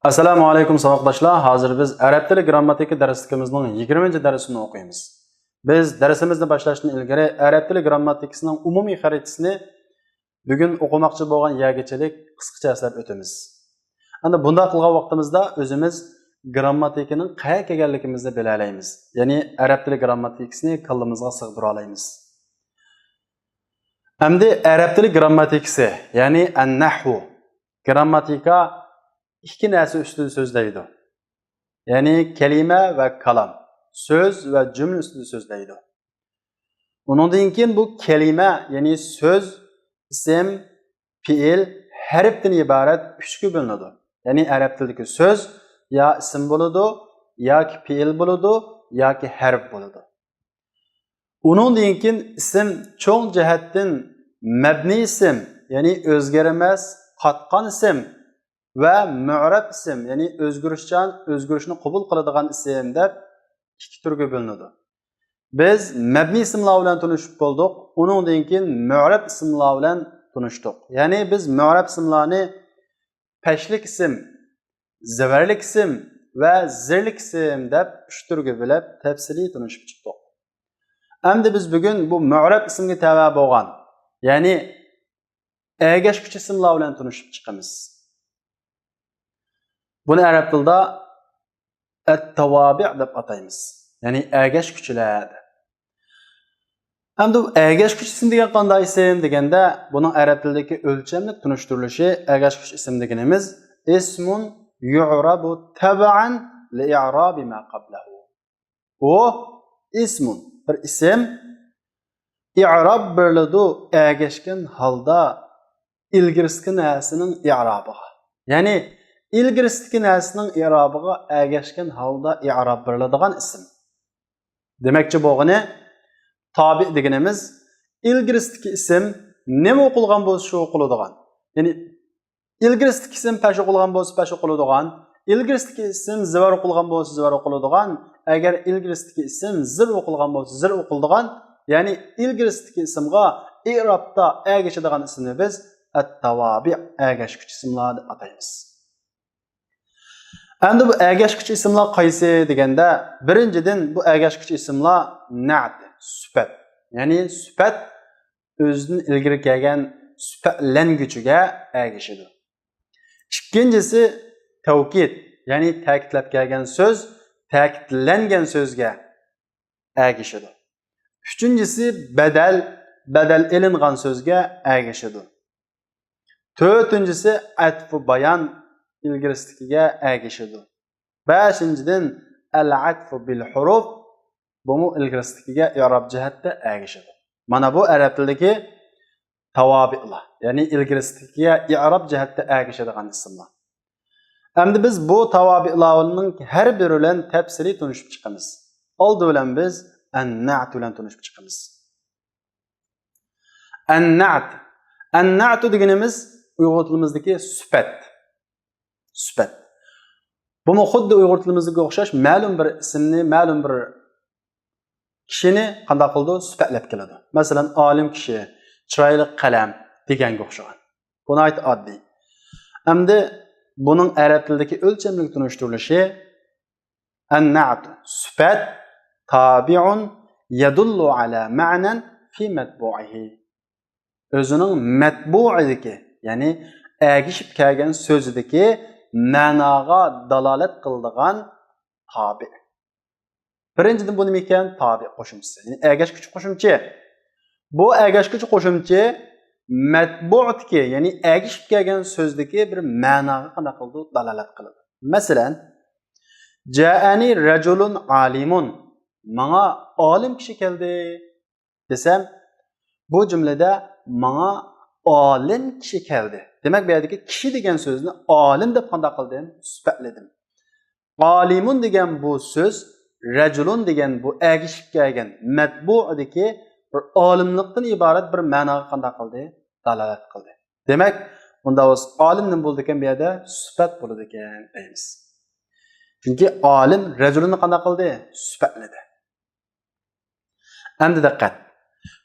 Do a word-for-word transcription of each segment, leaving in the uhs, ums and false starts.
ئەسسالامۇ ئەلەيكۇم ساۋاقداشلار. ھازىر بىز ئەرەب تىلى گرامماتىكا دەرسلىكىمىزنىڭ يىگىرمىنچى دەرسىنى ئوقۇيمىز. بىز دەرسىمىزنى باشلاشتىن ئىلگىرى ئەرەب تىلى گرامماتىكىسىنىڭ ئومۇمىي خەرىتىسىنى بۈگۈن ئوقۇماقچى بولغان يەرگىچىلىك قىسقىچە ئەسلەپ ئۆتىمىز. ئەمدى بۇنداق قىلغان ۋاقتىمىزدا ئۆزىمىز گرامماتىكىنىڭ قەيەرگە كەلگەنلىكىمىزنى بىلەلەيمىز. يەنى ئەرەب تىلى گرامماتىكىسىنى كاللىمىزغا سىغدۇرالايمىز. ئەمدى ئەرەب تىلى گرامماتىكىسى، يەنى ئەننەھۋۇ. گرامماتىكا ئىككى نەرسە ئۈستىدە سۆزلەيدۇ. يەنى كەلىمە ۋە كالام. سۆز ۋە جۈملە ئۈستىدە سۆزلەيدۇ. ئۇنىڭدىن كېيىن بۇ كەلىمە، يەنى سۆز، ئىسىم، پېئىل، ھەرپتىن ئىبارەت ئۈچكە بۆلۈنىدۇ. يەنى ئەرەب تىلىدىكى سۆز يا ئىسىم بولىدۇ، ياكى پېئىل بولىدۇ، ياكى ھەرپ بولىدۇ. ئۇنىڭدىن كېيىن ئىسىم چوڭ جەھەتتىن مەبنىي ئىسىم، يەنى ئۆزگەرمەس، قاتقان ئىسىم ۋە مۇئرەب ئىسىم، يەنى ئۆزگىرىشچان، ئۆزگىرىشنى قوبۇل قىلىدىغان ئىسىم دەپ ئىككى تۈرگە بۆلۈنىدۇ. بىز مەبنىي ئىسىملار بىلەن تونۇشۇپ بولدۇق، ئۇنىڭدىن كېيىن مۇئرەب ئىسىملار بىلەن تونۇشتۇق. يەنى بىز مۇئرەب ئىسىملارنى پەشلىك ئىسىم، زەۋەرلىك ئىسىم ۋە زېرلىك ئىسىم دەپ ئۈچ تۈرگە بۆلۈپ تەپسىلىي تونۇشۇپ چىقتۇق. ئەمدى بىز بۈگۈن بۇ مۇئرەب ئىسىمگە تەۋە بولغان، يەنى ئەگەشكۈچى ئىسىملار بىلەن تونۇشۇپ چىقىمىز. بۇنى ئەرەب تىلىدا ئەت-تاۋابىئ دەپ ئاتايمىز. يەنى ئەگەشكۈچىلەر دەپ. ئەمدى بۇ ئەگەشكۈچى ئىسىم دېگەن قانداق ئىسىم دېگەندە، بۇنىڭ ئەرەب تىلىدىكى ئۆلچەملىك تونۇشتۇرۇلۇشى، ئەگەشكۈچى ئىسىم دېگىنىمىز ئىسمۇن يۇئرەبۇ تەبئەن لىئىرابى ما قەبلەھۇ. ئۇ ئىسمۇن، بىر ئىسىم، ئىئراب بېرىلىدۇ ئەگەشكەن ھالدا ئىلگىرىسىدىكى نەرسىنىڭ ئىئرابىغا. يەنى ئىلگىرىسىدىكى نەرسىنىڭ ئىئرابىغا ئەگەشكەن ھالدا ئىئراب بېرىلىدىغان ئىسىم. دېمەكچى بولغىنى، تابىئ دېگىنىمىز ئىلگىرىسىدىكى ئىسىم نېمە ئوقۇلغان بولسا شۇ ئوقۇلىدىغان. يەنى ئىلگىرىسىدىكى ئىسىم پەش ئوقۇلغان بولسا پەش ئوقۇلىدىغان، ئىلگىرىسىدىكى ئىسىم زىۋەر ئوقۇلغان بولسا زىۋەر ئوقۇلىدىغان، ئەگەر ئىلگىرىسىدىكى ئىسىم زىر ئوقۇلغان بولسا زىر ئوقۇلىدىغان، يەنى ئىلگىرىسىدىكى ئىسىمغا ئىئرابتا ئەگىشىدىغان ئىسىمنى بىز ئەت-تاۋابىئ، ئەگەشكۈچى ئىسىملار دەپ ئاتايمىز. ئەمدى بۇ ئەگەشكۈچى ئىسىملار قايسى دېگەندە، بىرىنچىدىن، بۇ ئەگەشكۈچى ئىسىملار نەئت، سۈپەت. يەنى سۈپەت ئۆزىدىن ئىلگىرى كەلگەن سۈپەتلەنگۈچىگە ئەگىشىدۇ. ئىككىنچىسى تەۋكىد، يەنى تەكىتلەپ كەلگەن سۆز تەكىتلەنگەن سۆزگە ئەگىشىدۇ. ئۈچىنچىسى بەدەل، بەدەل ئېلىنغان سۆزگە ئەگىشىدۇ. تۆتىنچىسى ئەتفۇ بايان، ئىلگىرىسىدىكىگە ئەگىشىدۇ. بەشىنچىدىن، ئەل ئەتفۇ بىل ھۇرۇف، بۇمۇ ئىلگىرىسىدىكىگە ئىئراب جەھەتتە ئەگىشىدۇ. مانا بۇ ئەرەب تىلىدىكى تاۋابىئلار، يەنى ئىلگىرىسىدىكىگە ئىئراب جەھەتتە ئەگىشىدىغان ئىسىملار. ئەمدى بىز بۇ تاۋابىئلارنىڭ ھەر بىرى بىلەن تەپسىلىي تونۇشۇپ چىقىمىز. ئالدى بىلەن بىز ئەن-نەئت بىلەن تونۇشۇپ چىقىمىز. ئەن-نەئت. ئەن-نەئتۇ دېگىنىمىز ئۇيغۇر تىلىمىزدىكى سۈپەت. سۈپەت. بۇمۇ خۇددى ئۇيغۇر تىلىمىزدىكىگە ئوخشاش مەلۇم بىر ئىسىمنى، مەلۇم بىر كىشىنى قانداق قىلىدۇ؟ سۈپەتلەپ كېلىدۇ. مەسىلەن، ئالىم كىشى، چىرايلىق قەلەم دېگەنگە ئوخشىغان. بۇ ناھايىتى ئاددىي. ئەمدى بۇنىڭ ئەرەب تىلىدىكى ئۆلچەملىك تونۇشتۇرۇلۇشى، ئەن-نەئت، سۈپەت، تابىئۇن يەدۇللۇ ئەلا مەنەن فى مەتبۇئىھى. ئۆزىنىڭ مەتبۇئىدىكى، يەنى ئەگىشىپ كەلگەن سۆزىدىكى مەناغا دالالەت قىلىدىغان تابىئ. بىرىنچىدىن، بۇ نېمە ئىكەن؟ تابىئ قوشۇمچىسى. يەنى ئەگەشكۈچى قوشۇمچە. بۇ ئەگەشكۈچى قوشۇمچە مەتبۇئدىكى، يەنى ئەگىشىپ كەلگەن سۆزدىكى بىر مەناغا قانداق قىلىدۇ؟ دالالەت قىلىدۇ. مەسىلەن، جائەنى رەجۇلۇن ئالىمۇن. ماڭا ئالىم كىشى كەلدى دېسەم، بۇ جۈملىدە ماڭا ئالىم كىشى كەلدى. دېمەك، بۇ يەردىكى كىشى دېگەن سۆزنى ئالىم دەپ قانداق قىلدىم؟ سۈپەتلىدىم. ئالىمۇن دېگەن بۇ سۆز رەجۇلۇن دېگەن بۇ ئەگىشىپ كەلگەن مەتبۇئىدىكى بىر ئالىملىقتىن ئىبارەت بىر مەناغا قانداق قىلدى؟ دالالەت قىلدى. دېمەك، ئۇنداق بولسا ئالىم نېمە بولىدىكەن؟ بۇ يەردە سۈپەت بولىدىكەن دەيمىز. چۈنكى ئالىم رەجۇلۇننى قانداق قىلدى؟ سۈپەتلىدى. ئەمدى دىققەت.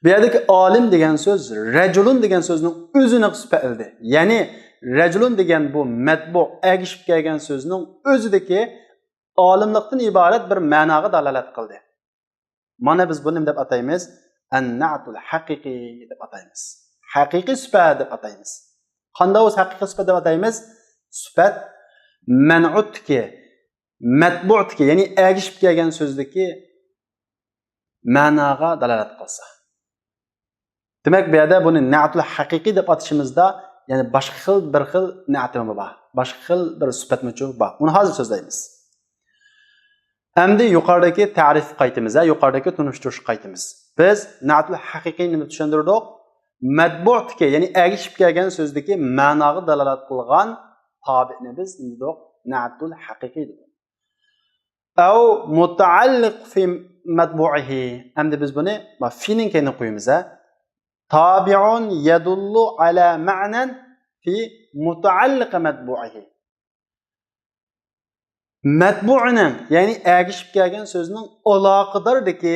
بۇ يەردىكى ئالىم دېگەن سۆز رەجۇلۇن دېگەن سۆزنىڭ ئۆزىنى سۈپەتلىدى. يەنى رەجۇلۇن دېگەن بۇ مەتبۇ ئەگىشىپ كەلگەن سۆزنىڭ ئۆزىدىكى ئالىملىقتىن ئىبارەت بىر مەناغا دالالەت قىلدى. مانا بىز بۇنى نېمە دەپ ئاتايمىز؟ ئەن-نەئتۇل ھەقىقىي دەپ ئاتايمىز. ھەقىقىي سۈپەت دەپ ئاتايمىز. قانداق بولسا ھەقىقىي سۈپەت دەپ ئاتايمىز؟ سۈپەت مەنئۇتتىكى، مەتبۇئتىكى، يەنى ئەگىشىپ كەلگەن سۆزدىكى مەناغا دالالەت قىلسا. دېمەك، بۇ يەردە بۇنى نەئتۇل ھەقىقىي دەپ ئاتىشىمىزدا، يەنى باشقا خىل، بىر خىل نەئتىمۇ بار. باشقا خىل بىر سۈپەتمۇچۇ بار. ئۇنى ھازىر سۆزلەيمىز. ئەمدى يۇقىرىدىكى تەرىفكە قايتىمىز، ھە، يۇقىرىدىكى تونۇشتۇرۇشقا قايتىمىز. بىز نەئتۇل ھەقىقىينى نېمە چۈشەندۈردۇق؟ مەتبۇئتىكى، يەنى ئەگىشىپ كەلگەن سۆزدىكى مەناغا دالالەت قىلغان تابىئنى بىز نېمە دېدۇق؟ نەئتۇل ھەقىقىي دېدۇق. ئەۋ مۇتەئەللىق فى مەتبۇئىھى. ئەمدى بىز بۇنى، ما، فىنىڭ كەينىگە قويىمىز، ھە. تابىئۇن يەدۇللۇ ئەلە مەنەن فى مۇتەئەللىقى مەتبۇئىھى. مەتبۇئىنىڭ، يەنى ئەگىشىپ كەلگەن سۆزنىڭ ئالاقىداردىكى،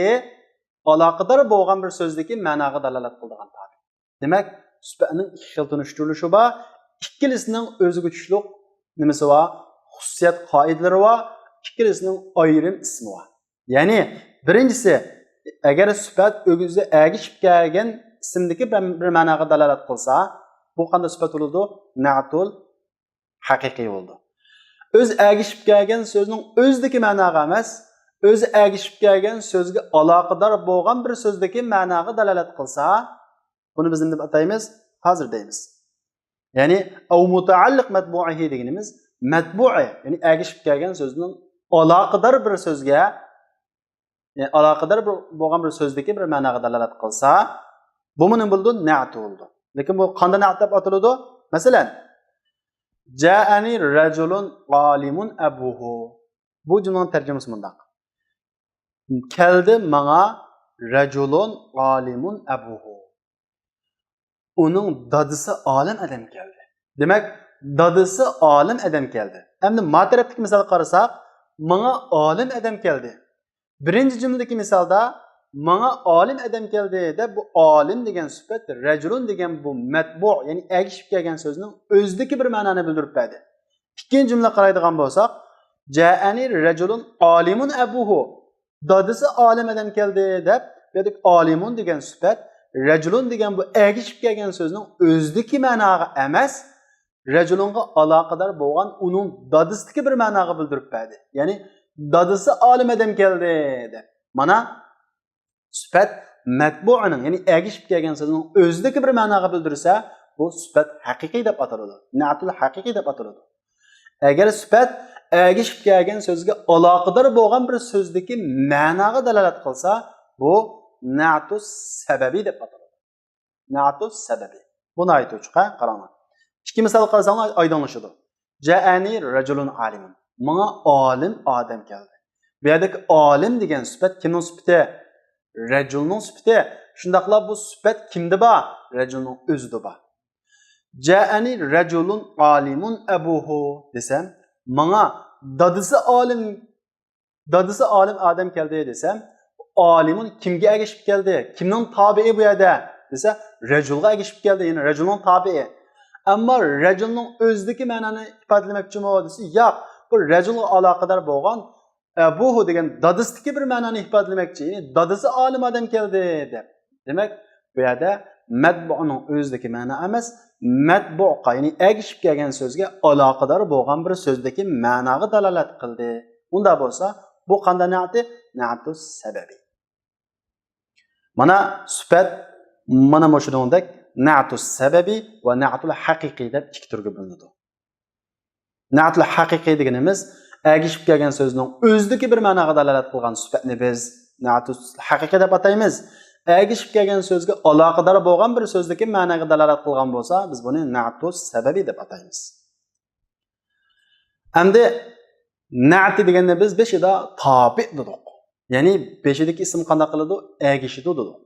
ئالاقىدار بولغان بىر سۆزدىكى مەناغا دالالەت قىلىدىغان تابىئ. دېمەك، سۈپەتنىڭ ئىككى خىل تونۇشتۇرۇلۇشى بار، ئىككىلىسىنىڭ ئۆزىگە تۇتۇشلۇق نېمىسى بار، خۇسۇسىيەت قائىدىلىرى بار، ئىككىلىسىنىڭ ئايرىم ئىسمى بار. يەنى، بىرىنچىسى، ئەگەر سۈپەت ئۆزى ئەگىشىپ كەلگەن ئىسىمدىكى بىر، بىر مەناغا دالالەت قىلسا، بۇ قانداق سۈپەت بولىدۇ؟ نەئتۇل ھەقىقىي بولىدۇ. ئۆزى ئەگىشىپ كەلگەن سۆزنىڭ ئۆزىدىكى مەناغا ئەمەس، ئۆزى ئەگىشىپ كەلگەن سۆزگە ئالاقىدار بولغان بىر سۆزدىكى مەناغا دالالەت قىلسا، بۇنى بىز نېمە دەپ ئاتايمىز؟ ھازىر دەيمىز. يەنى، ئەۋ مۇتەئەللىق مەتبۇئىھى دېگىنىمىز مەتبۇئى، يەنى ئەگىشىپ كەلگەن سۆزنىڭ ئالاقىدار بىر سۆزگە، يەنى ئالاقىدار بىر، بولغان بىر سۆزدىكى بىر مەناغا دالالەت قىلسا، بۇمۇ نېمە بولىدۇ؟ نەئت بولىدۇ. لېكىن بۇ قانداق نەئت دەپ ئاتىلىدۇ؟ مەسىلەن، جائەنى رەجۇلۇن ئالىمۇن ئەبۇھۇ. بۇ جۈملىنىڭ تەرجىمىسى مۇنداق. كەلدى ماڭا رەجۇلۇن ئالىمۇن ئەبۇھۇ. ئۇنىڭ دادىسى ئالىم ئادەم كەلدى. دېمەك، دادىسى ئالىم ئادەم كەلدى. ئەمدى ما تەرەپتىكى مىسالغا قارىساق، ماڭا ئالىم ئادەم كەلدى. بىرىنچى جۈملىدىكى مىسالدا ماڭا ئالىم ئادەم كەلدى دەپ، بۇ ئالىم دېگەن سۈپەت، رەجۇلۇن دېگەن بۇ مەتبۇ، يەنى ئەگىشىپ كەلگەن سۆزنىڭ ئۆزىدىكى بىر مەنانى بىلدۈرۈپ بەردى. ئىككىنچى جۈملىگە قارايدىغان بولساق، جائەنى رەجۇلۇن ئالىمۇن ئەبۇھۇ. دادىسى ئالىم ئادەم كەلدى دەپ، بۇ يەردىكى ئالىمۇن دېگەن سۈپەت، رەجۇلۇن دېگەن بۇ ئەگىشىپ كەلگەن سۆزنىڭ ئۆزىدىكى مەناغا ئەمەس، رەجۇلۇنغا ئالاقىدار بولغان ئۇنىڭ دادىسىدىكى بىر مەناغا بىلدۈرۈپ بەردى. يەنى دادىسى ئالىم ئادەم كەلدى دەپ. مانا سۈپەت مەتبۇئىنىڭ، يەنى ئەگىشىپ كەلگەن سۆزنىڭ ئۆزىدىكى بىر مەناغا بىلدۈرسە، بۇ سۈپەت ھەقىقىي دەپ ئاتىلىدۇ. نەئتۇل ھەقىقىي دەپ ئاتىلىدۇ. ئەگەر سۈپەت ئەگىشىپ كەلگەن سۆزگە ئالاقىدار بولغان بىر سۆزدىكى مەناغا دالالەت قىلسا، بۇ نەئتۇ سەبەبىي دەپ ئاتىلىدۇ. نەئتۇ سەبەبىي. بۇ ناھايىتى ئوچۇق، ھە؟ قاراڭلار. ئىككى مىسال قارىساڭلار ئايدىڭلىشىدۇ. جائەنى رەجۇلۇن ئالىمۇن. ماڭا ئالىم ئادەم كەلدى. بۇ يەردىكى ئالىم دېگەن سۈپەت كىمنىڭ سۈپىتى؟ رەجۇلنىڭ سۈپىتى. شۇنداقلا بۇ سۈپەت كىمدە بار؟ رەجۇلنىڭ ئۆزىدە بار. جائەنى رەجۇلۇن ئالىمۇن ئەبۇھۇ دېسەم، ماڭا دادىسى ئالىم، دادىسى ئالىم ئادەم كەلدى دېسەم، ئالىمۇن كىمگە ئەگىشىپ كەلدى؟ كىمنىڭ تابىئى بۇ يەردە دېسە، رەجۇلغا ئەگىشىپ كەلدى، يەنى رەجۇلنىڭ تابىئى. ئەمما رەجۇلنىڭ ئۆزىدىكى مەنانى ئىپادىلىمەكچىمۇ دېسە، ياق، بۇ رەجۇلغا ئالاقىدار بولغان، ئەبۇھۇ دېگەن دادىسىدىكى بىر مەنانى ئىپادىلىمەكچى، يەنى دادىسى ئالىم ئادەم كەلدى دەپ. دېمەك، بۇ يەردە مەتبۇئنىڭ ئۆزىدىكى مەنا ئەمەس، مەتبۇئقا، يەنى ئەگىشىپ كەلگەن سۆزگە ئالاقىدار بولغان بىر سۆزدىكى مەناغا دالالەت قىلدى. ئۇنداق بولسا، بۇ قانداق نەئتى؟ نەئتۇ سەبەبىي. مانا سۈپەت، مانا مۇشۇنىڭدەك نەئتۇ سەبەبىي ۋە نەئتۇل ھەقىقىي دەپ ئىككى تۈرگە بۆلۈنىدۇ. نەئتۇل ھەقىقىي دېگىنىمىز ئەگىشىپ كەلگەن سۆزنىڭ ئۆزىدىكى بىر مەناغا دالالەت قىلغان سۈپەتنى بىز نەئتۇل ھەقىقىي دەپ ئاتايمىز. ئەگىشىپ كەلگەن سۆزگە ئالاقىدار بولغان بىر سۆزدىكى مەناغا دالالەت قىلغان بولسا، بىز بۇنى نەئتۇ سەبەبىي دەپ ئاتايمىز. ئەمدى نەئتى دېگەندە بىز بېشىدا تابىئ دېدۇق. يەنى بېشىدىكى ئىسىم قانداق قىلىدۇ؟ ئەگىشىدۇ دېدۇق.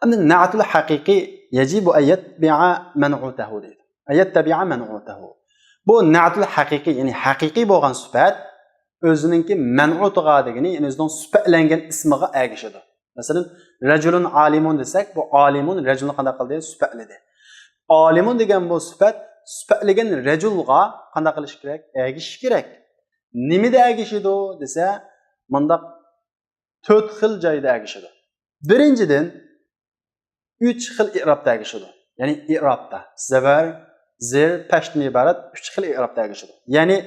ئەمدى نەئتۇل ھەقىقىي يەجىبۇ ئەن يەتبىئە مەنئۇتەھۇ دەيدۇ. ئەن يەتبىئە مەنئۇتەھۇ. بۇ نەئتۇل ھەقىقىي، يەنى ھەقىقىي بولغان سۈپەت ئۆزىنىڭكى مەنئۇتىغا دېگىنى، يەنى ئۆزىنىڭ سۈپەتلەنگەن ئىسمىغا ئەگىشىدۇ. مەسىلەن، رەجۇلۇن ئالىمۇن دېسەك، بۇ ئالىمۇن رەجۇلنى قانداق قىلدى؟ سۈپەتلىدى. ئالىمۇن دېگەن بۇ سۈپەت سۈپەتلىگەن رەجۇلغا قانداق قىلىش كېرەك؟ ئەگىشىش كېرەك. نېمىدە ئەگىشىدۇ دېسە، مۇنداق تۆت خىل جايدا ئەگىشىدۇ. بىرىنچىدىن، ئۈچ خىل ئىرابتا ئەگىشىدۇ. يەنى ئىرابتا زەۋەر، زېر، پەشتىن ئىبارەت ئۈچ خىل ئىرابتا ئەگىشىدۇ. يەنى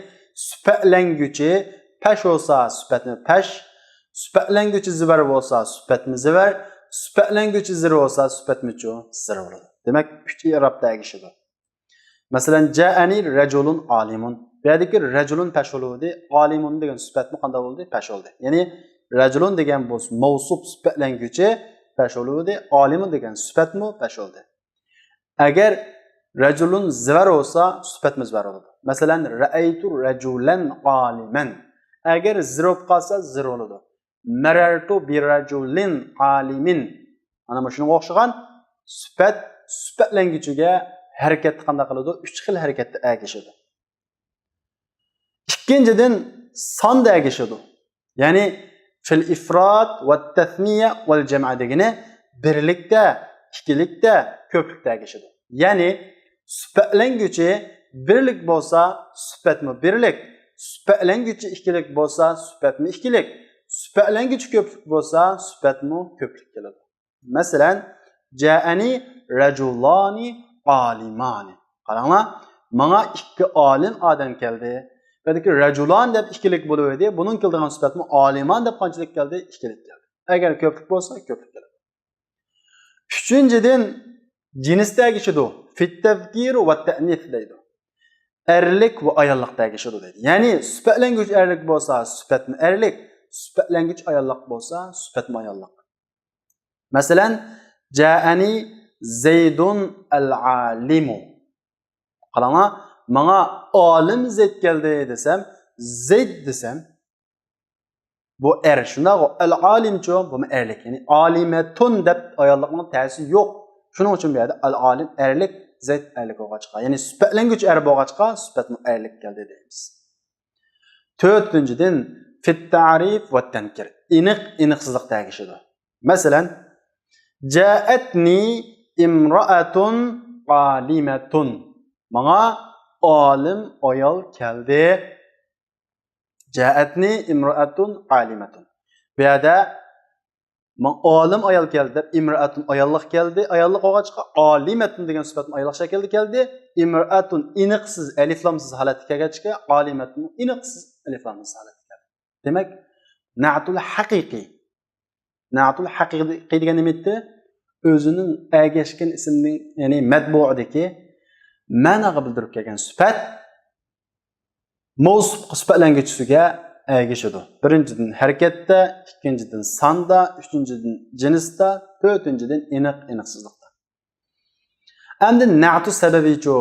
سۈپەتلەنگۈچى پەش بولسا سۈپەتمۇ پەش، سۈپەتلەنگۈچى زىبەر بولسا سۈپەتمۇ زىبەر، سۈپەتلەنگۈچى زىر بولسا سۈپەتمۇچۇ زىر بولىدۇ. دېمەك، ئۈچ ئىرابتا ئەگىشىدۇ. مەسىلەن، جائەنى رەجۇلۇن ئالىمۇن. بۇ يەردىكى رەجۇلۇن پەش بولدى، ئالىمۇن دېگەن سۈپەتمۇ قانداق بولدى؟ پەش بولدى. يەنى رەجۇلۇن دېگەن بۇ مەۋسۇپ سۈپەتلەنگۈچى پەش بولدى، ئالىمۇن دېگەن سۈپەتمۇ پەش بولدى. ئەگەر رەجۇلۇن زىۋەر بولسا، سۈپەتمۇ زىۋەر بولىدۇ. مەسىلەن، رەئەيتۇ رەجۇلەن ئالىمەن. ئەگەر زىر بولۇپ قالسا، زىر بولىدۇ. مەرەرتۇ بىرەجۇلىن ئالىمىن. مانا مۇشۇنىڭغا ئوخشىغان سۈپەت سۈپەتلەنگۈچىگە ھەرىكەتتە قانداق قىلىدۇ؟ ئۈچ خىل ھەرىكەتتە ئەگىشىدۇ. ئىككىنچىدىن، ساندا ئەگىشىدۇ. يەنى فىل ئىفراد ۋە تەسنىيە ۋەل جەمئە دېگىنى بىرلىكتە، ئىككىلىكتە، كۆپلۈكتە ئەگىشىدۇ. يەنى سۈپەتلەنگۈچى بىرلىك بولسا، سۈپەتمۇ بىرلىك، سۈپەتلەنگۈچى ئىككىلىك بولسا، سۈپەتمۇ ئىككىلىك، سۈپەتلەنگۈچى كۆپلۈك بولسا، سۈپەتمۇ كۆپلۈك كېلىدۇ. مەسىلەن، جائەنى رەجۇلانى ئالىمانى. قاراڭلار، ماڭا ئىككى ئالىم ئادەم كەلدى. بۇ يەردىكى رەجۇلان دەپ ئىككىلىك بولۇۋىدى. بۇنىڭ كېلىدىغان سۈپەتمۇ ئالىمان دەپ قانچىلىك كەلدى؟ ئىككىلىك كەلدى. ئەگەر كۆپلۈك بولسا، كۆپلۈك كېلىدۇ. ئۈچىنچىدىن، جىنستا ئەگىشىدۇ. فىت تەزكىر ۋە تەئنىس دەيدۇ. ئەرلىك ۋە ئاياللىقتا ئەگىشىدۇ دەيدۇ. يەنى سۈپەتلەنگۈچ ئەرلىك بولسا، سۈپەتمۇ ئەرلىك، سۈپەتلەنگۈچ ئاياللىق بولسا، سۈپەتمۇ ئاياللىق. مەسىلەن، جائەنى زەيدۇن ئەل ئالىمۇ. قاراڭلار، ماڭا ئالىم زەيد كەلدى دېسەم، زەيد دېسەم، بۇ ئەر، شۇنداقغۇ؟ ئەل ئالىمچۇ؟ بۇمۇ ئەرلىك. يەنى ئالىمەتۇن دەپ ئاياللىقنىڭ تەسى يوق. شۇنىڭ ئۈچۈن بۇ يەردە ئەل ئالىم ئەرلىك، زەيد ئەرلىك بولغاچقا، يەنى سۈپەتلەنگۈچ ئەر بولغاچقا، سۈپەتمۇ ئەرلىك كەلدى دەيمىز. تۆتىنچىدىن، فىت تەرىف ۋە تەنكىر. ئېنىق، ئېنىقسىزلىقتا ئەگىشىدۇ. مەسىلەن، جائەتنى ئىمرائەتۇن ئالىمەتۇن. ماڭا ئالىم ئايال كەلدى. جائەتنى ئىمرائەتۇن ئالىمەتۇن. بۇ يەردە ماڭا ئالىم ئايال كەلدى دەپ، ئىمرائەتۇن ئاياللىق كەلدى. ئاياللىق بولغاچقا، ئالىمەتۇن دېگەن سۈپەتمۇ ئاياللىق شەكىلدە كەلدى. ئىمرائەتۇن ئېنىقسىز، ئەلىفلامسىز ھالەتتە كەلگەچكە، ئالىمەتۇن ئېنىقسىز، ئەلىفلامسىز ھالەتتە كەلدى. دېمەك، نەئتۇل ھەقىقىي. نەئتۇل ھەقىقىي دېگەن نېمە ئىدى؟ ئۆزىنىڭ ئەگەشكەن ئىسمىنىڭ، يەنى مەتبۇئىدىكى مەناغا بىلدۈرۈپ كەلگەن سۈپەت مەۋسۇپ سۈپەتلەنگۈچىسىگە ئەگىشىدۇ. بىرىنچىدىن، ھەرىكەتتە، ئىككىنچىدىن، ساندا، ئۈچىنچىدىن، جىنستا، تۆتىنچىدىن، ئېنىق، ئېنىقسىزلىقتا. ئەمدى نەئتۇ سەبەبىيچۇ؟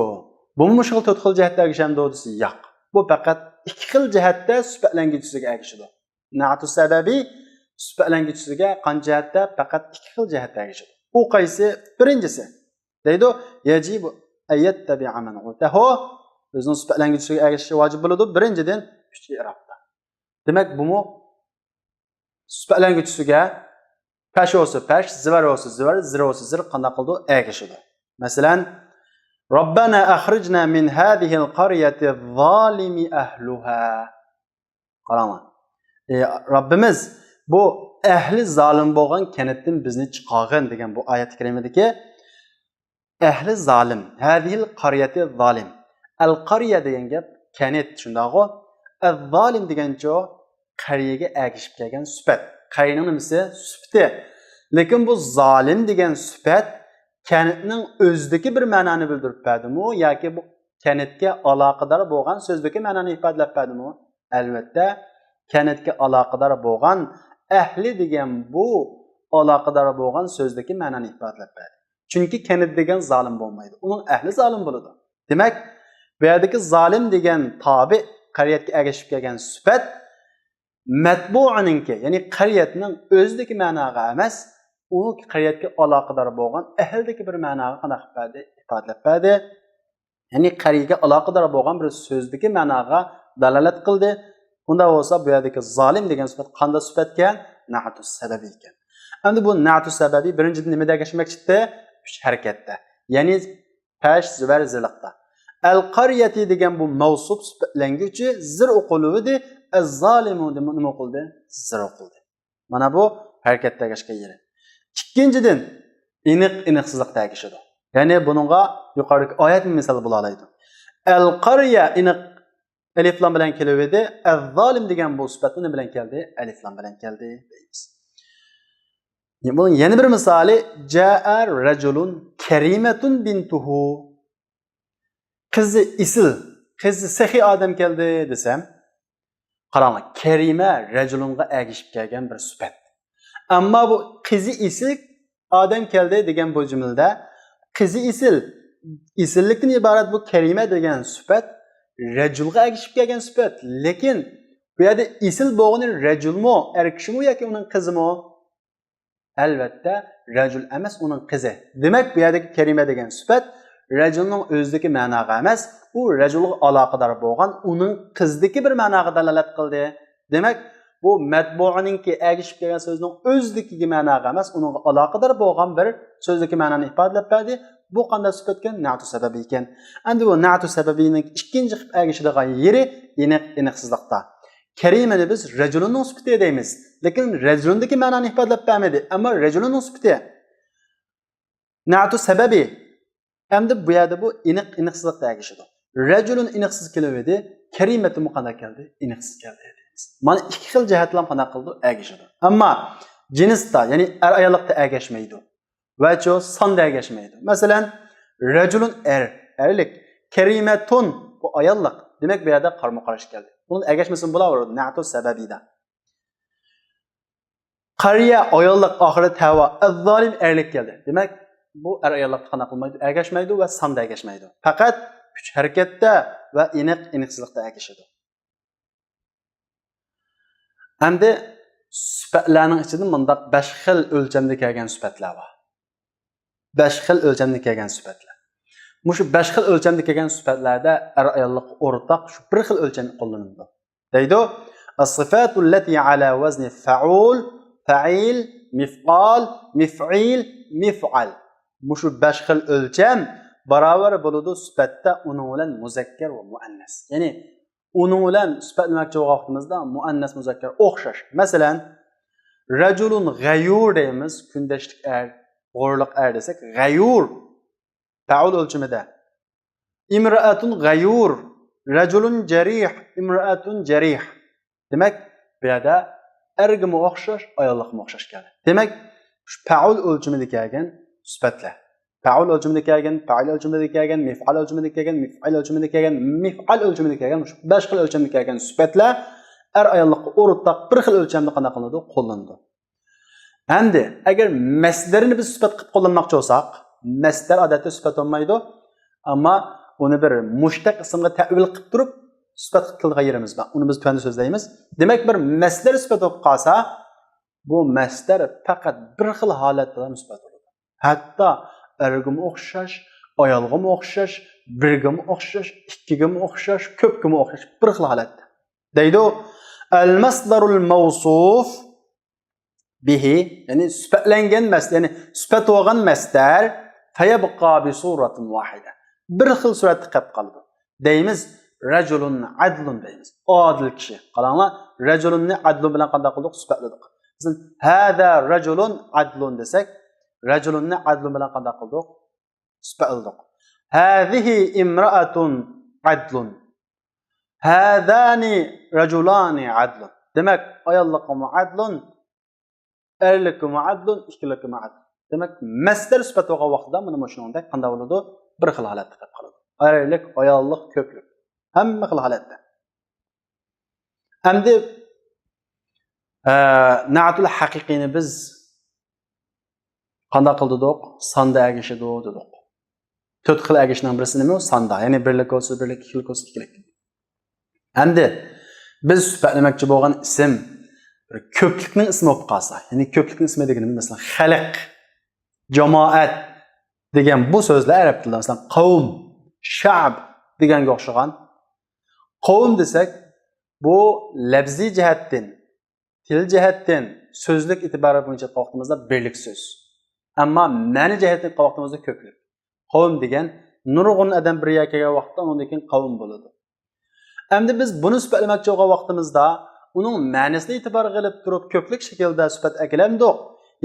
بۇمۇ مۇشۇ خىل تۆت خىل جەھەتتە ئەگىشەمدۇ دېسە، ياق. بۇ پەقەت ئىككى خىل جەھەتتە سۈپەتلەنگۈچىسىگە ئەگىشىدۇ. نەئتۇ سەبەبىي سۈپەتلەنگۈچىسىگە قانچە جەھەتتە؟ پەقەت ئىككى خىل جەھەتتە ئەگىشىدۇ. ئۇ قايسى؟ بىرىنچىسى دەيدۇ، يەجىبۇ ئەن يەتتەبىئە مەنئۇتەھۇ. ئۆزىنىڭ سۈپەتلەنگۈچىسىگە ئەگىشىشى ۋاجىپ بولىدۇ. بىرىنچىدىن، ئۈچ ئىرابتا. دېمەك، بۇمۇ سۈپەتلەنگۈچىسىگە پەش بولسا پەش، زىۋەر بولسا زىۋەر، زىر بولسا زىر، قانداق قىلىدۇ؟ ئەگىشىدۇ. مەسىلەن، رەببەنا ئەخرىجنا مىن ھازىھىل قەريەتىز زالىمى ئەھلۇھا. قاراڭلار. ئى، رەببىمىز، بۇ ئەھلى زالىم بولغان كەنتتىن بىزنى چىقارغىن دېگەن بۇ ئايەت كەرىمىدىكى ئەھلى زالىم، ھازىھىل قەريەتى زالىم. ئەل قەريە دېگەن گەپ كەنت، شۇنداقغۇ؟ ئەز زالىم دېگەنچۇ؟ قەريەگە ئەگىشىپ كەلگەن سۈپەت. قەريەنىڭ نېمىسى؟ سۈپىتى. لېكىن بۇ زالىم دېگەن سۈپەت كەنتنىڭ ئۆزىدىكى بىر مەنانى بىلدۈرۈپ بەردىمۇ ياكى بۇ كەنتكە ئالاقىدار بولغان سۆزدىكى مەنانى ئىپادىلەپ بەردىمۇ؟ ئەلۋەتتە، كەنتكە ئالاقىدار بولغان ئەھلى دېگەن بۇ ئالاقىدار بولغان سۆزدىكى مەنانى ئىپادىلەپ بەردى. چۈنكى كەنت دېگەن زالىم بولمايدۇ. ئۇنىڭ ئەھلى زالىم بولىدۇ. دېمەك، بۇ يەردىكى زالىم دېگەن تابىئ، قەريەتكە ئەگىشىپ كەلگەن سۈپەت مەتبۇئىنىڭكى، يەنى قەريەتنىڭ ئۆزىدىكى مەناغا ئەمەس، ئۇ قەريەتكە ئالاقىدار بولغان ئەھلىدىكى بىر مەناغا قانداق بەردى؟ ئىپادىلەپ بەردى. يەنى قەريەگە ئالاقىدار بولغان بىر سۆزدىكى مەناغا دالالەت قىلدى. ئۇنداق بولسا، بۇ يەردىكى زالىم دېگەن سۈپەت قانداق سۈپەتكەن؟ نەئتۇ سەبەبىيكەن. ئەمدى بۇ نەئتۇ سەبەبىي بىرىنچىدىن نېمىدە ئەگەشمەكچىدى؟ ئۈچ ھەرىكەتتە. يەنى پەش زىبەر زىلىقتا. ئەل قارىيەتى دېگەن بۇ مەۋسۇپ سۈپەتلەنگۈچى زىر ئوقۇلۇۋىدى. ئەز زالىمۇ دېمۇ نېمە ئوقۇلدى؟ زىر ئوقۇلدى. مانا بۇ ھەرىكەتتە ئەگەشكەن يېرى. ئىككىنچىدىن، ئېنىق، ئېنىقسىزلىقتا ئەگىشىدۇ. يەنى بۇنىڭغا يۇقىرىدىكى ئايەتمۇ مىسال بولالايدۇ. ئەل قارىيە ئېنىق ئەلىفلام بىلەن كېلىۋىدى. ئەز زالىم دېگەن بۇ سۈپەت نېمە بىلەن كەلدى؟ ئەلىفلام بىلەن كەلدى دەيمىز. بۇنىڭ يەنە بىر مىسالى، جاء رەجۇلۇن كەرىمەتۇن بىنتۇھۇ. قىزى ئېسىل، قىزى سېخىي ئادەم كەلدى دېسەم، قاراڭلار، كەرىمە رەجۇلۇنغا ئەگىشىپ كەلگەن بىر سۈپەت. ئەمما بۇ قىزى ئېسىل ئادەم كەلدى دېگەن بۇ جۈملىدە قىزى ئېسىل، ئېسىللىكتىن ئىبارەت بۇ كەرىمە دېگەن سۈپەت رەجۇلغا ئەگىشىپ كەلگەن سۈپەت. لېكىن بۇ يەردە ئېسىل بولغىنى رەجۇلمۇ، ئەر كىشىمۇ ياكى ئۇنىڭ قىزىمۇ؟ ئەلۋەتتە، رەجۇل ئەمەس، ئۇنىڭ قىزى. دېمەك، بۇ يەردىكى كەرىمە دېگەن سۈپەت رەجۇلنىڭ ئۆزىدىكى مەناغا ئەمەس، ئۇ رەجۇلغا ئالاقىدار بولغان ئۇنىڭ قىزىدىكى بىر مەناغا دالالەت قىلدى. دېمەك، بۇ مەتبۇئىنىڭكى ئەگىشىپ كەلگەن سۆزنىڭ ئۆزىدىكى مەناغا ئەمەس، ئۇنىڭغا ئالاقىدار بولغان بىر سۆزدىكى مەنانى ئىپادىلەپ بەردى. بۇ قانداق سۈپەتكەن؟ نەئتۇ سەبەبىيكەن. ئەمدى بۇ نەئتۇ سەبەبىينىڭ ئىككىنچى قىلىپ ئەگىشىدىغان يېرى ئېنىق، ئېنىقسىزلىقتا. كەرىمىنى بىز رەجۇلۇننىڭ سۈپىتى دەيمىز. لېكىن رەجۇلۇندىكى مەنانى ئىپادىلەپ بەرمىدى. ئەمما رەجۇلۇننىڭ سۈپىتى. نەئتۇ سەبەبى. ئەمدى بۇ يەردە بۇ ئېنىق، ئېنىقسىزلىقتا ئەگىشىدۇ. رەجۇلۇن ئېنىقسىز كېلىۋىدى، كەرىمەتۇنمۇ قانداق كەلدى؟ ئېنىقسىز كەلدى دەيمىز. مانا ئىككى خىل جەھەتلەر قانداق قىلىدۇ؟ ئەگىشىدۇ. ئەمما جىنستا، يەنى ئەر-ئاياللىقتا ئەگەشمەيدۇ. ۋەچۇ ساندا ئەگەشمەيدۇ. مەسىلەن، رەجۇلۇن ئەر، ئەرلىك، كەرىمەتۇن بۇ ئاياللىق. دېمەك، بۇ يەردە قارىمۇ قارشى كەلدى. بۇنىڭ ئەگەشمىسىمۇ بولاۋېرىدۇ، نەئتۇ سەبەبىدە. قارىيە ئاياللىق، ئاخىرى تەۋا، ئەززالىم ئەرلىك كەلدى. دېمەك، بۇ ئەر-ئاياللىقتا قانداق قىلمايدۇ؟ ئەگەشمەيدۇ ۋە ساندا ئەگەشمەيدۇ. پەقەت ئۈچ ھەرىكەتتە ۋە ئېنىق، ئېنىقسىزلىقتا ئەگىشىدۇ. ئەمدى سۈپەتلەرنىڭ ئىچىدىن مۇنداق بەش خىل ئۆلچەمدە كەلگەن سۈپەتلەر بار. بەش خىل ئۆلچەمدە كەلگەن سۈپەتلەر. مۇشۇ بەش خىل ئۆلچەمدە كەلگەن سۈپەتلەردە ئەر-ئاياللىققا ئورتاق شۇ بىر خىل ئۆلچەم قوللىنىلىدۇ. دەيدۇ، الصفات التي على وزن فعول، فعيل، مفعال، مفعيل، مفعل. مۇشۇ بەش خىل ئۆلچەم باراۋەر بولىدۇ سۈپەتتە ئۇنىڭ بىلەن مۇزەككەر ۋە مۇئەننەس. يەنى ئۇنىڭ بىلەن سۈپەتلىمەكچى بولغان ۋاقتىمىزدا مۇئەننەس مۇزەككەر ئوخشاش. مەسىلەن، رەجۇلۇن غەيۇر دەيمىز، كۈندەشلىك ئەر، غۇرۇرلۇق ئەر دېسەك، غەيۇر پەئۇل ئۆلچىمىدە. ئىمرائەتۇن غەيۇر، رەجۇلۇن جەرىھ، ئىمرائەتۇن جەرىھ. دېمەك، بۇ يەردە ئەرگىمۇ ئوخشاش، ئاياللىققىمۇ ئوخشاش كەلدى. دېمەك، شۇ پەئۇل ئۆلچىمىدە كەلگەن سۈپەتلەر. پەئۇل ئۆلچىمىدە كەلگەن، پەئىل ئۆلچىمىدە كەلگەن، مىفئال ئۆلچىمىدە كەلگەن، مىفئىل ئۆلچىمىدە كەلگەن، مىفئال ئۆلچىمىدە كەلگەن، مۇشۇ بەش خىل ئۆلچەمدە كەلگەن سۈپەتلەر ئەر-ئاياللىققا ئورتاق بىر خىل ئۆلچەمدە قانداق قىلىنىدۇ؟ قوللىنىدۇ. ئەمدى ئەگەر مەسدەرنى بىز سۈپەت قىلىپ قوللانماقچى بولساق، مەسدەر ئادەتتە سۈپەت بولمايدۇ، ئەمما ئۇنى بىر مۇشتەق ئىسىمغا تەئۋىل قىلىپ تۇرۇپ سۈپەت قىلىپ كېلىدىغان يېرىمىز بار. ئۇنى بىز تۆۋەندە سۆزلەيمىز. دېمەك، بىر مەسدەر سۈپەت بولۇپ قالسا، بۇ مەسدەر پەقەت بىر خىل ھالەتتىلا سۈپەت بولىدۇ. ھەتتا ئەرگىمۇ ئوخشاش، ئايالغىمۇ ئوخشاش، بىرگىمۇ ئوخشاش، ئىككىگىمۇ ئوخشاش، كۆپكىمۇ ئوخشاش، بىر خىل ھالەتتە. دەيدۇ، المصدر الموصوف به، يەنى سۈپەتلەنگەن مەس-، يەنى سۈپەت بولغان مەسدەر، فيبقى بصورة واحدة، بىر خىل سۈرەتتە قېلىپ قالىدۇ. دەيمىز، رەجۇلۇن ئەدلۇن دەيمىز. ئادىل كىشى. قاراڭلار، رەجۇلۇننى ئەدلۇن بىلەن قانداق قىلدۇق؟ سۈپەتلىدۇق. مەسىلەن، ھازا رەجۇلۇن ئەدلۇن دېسەك، رەجۇلۇننى ئەدلۇن بىلەن قانداق قىلدۇق؟ سۈپەتلىدۇق. ھازىھى ئىمرائەتۇن ئەدلۇن. ھازانى رەجۇلانى ئەدلۇن. دېمەك، ئاياللىقىمۇ ئەدلۇن، ئەرلىكىمۇ ئەدلۇن، ئىككىلىكىمۇ ئەدلۇن. دېمەك، مەسدەر سۈپەت بولغان ۋاقتىدا مانا مۇشۇنىڭدەك قانداق بولىدۇ؟ بىر خىل ھالەتتە قېلىپ قالىدۇ. ئەرلىك، ئاياللىق، كۆپلۈك. ھەممە خىل ھالەتتە. ئەمدى، ئە، نەئتۇل ھەقىقىينى بىز قانداق قىلدۇق؟ ساندا ئەگىشىدۇ دېدۇق. تۆت خىل ئەگىشىشنىڭ بىرسى نېمە؟ ساندا. يەنى بىرلىك بولسا بىرلىك، ئىككىلىك بولسا ئىككىلىك. ئەمدى بىز سۈپەتلىمەكچى بولغان ئىسىم بىر كۆپلۈكنىڭ ئىسمى بولۇپ قالسا، يەنى كۆپلۈكنىڭ ئىسمى دېگىنىمىز، مەسىلەن، خەلق، جامائەت دېگەن بۇ سۆزلەر ئەرەب تىلىدا، مەسىلەن، قەۋم، شەئب دېگەنگە ئوخشىغان. قەۋم دېسەك، بۇ لەپزىي جەھەتتىن، تىل جەھەتتىن، سۆزلۈك ئېتىبارى بويىچە ئېيتقان ۋاقتىمىزدا بىرلىك سۆز. ئەمما مەنە جەھەتتىن ئېيتقان ۋاقتىمىزدا كۆپلۈك. قەۋم دېگەن نۇرغۇن ئادەم بىر يەرگە كەلگەن ۋاقىتتا ئۇنىڭدىن كېيىن قەۋم بولىدۇ. ئەمدى بىز بۇنى سۈپەتلىمەكچى بولغان ۋاقتىمىزدا، ئۇنىڭ مەنىسىنى ئېتىبارغا ئېلىپ تۇرۇپ، كۆپلۈك شەكىلدە سۈپەت ئەكېلەمدۇق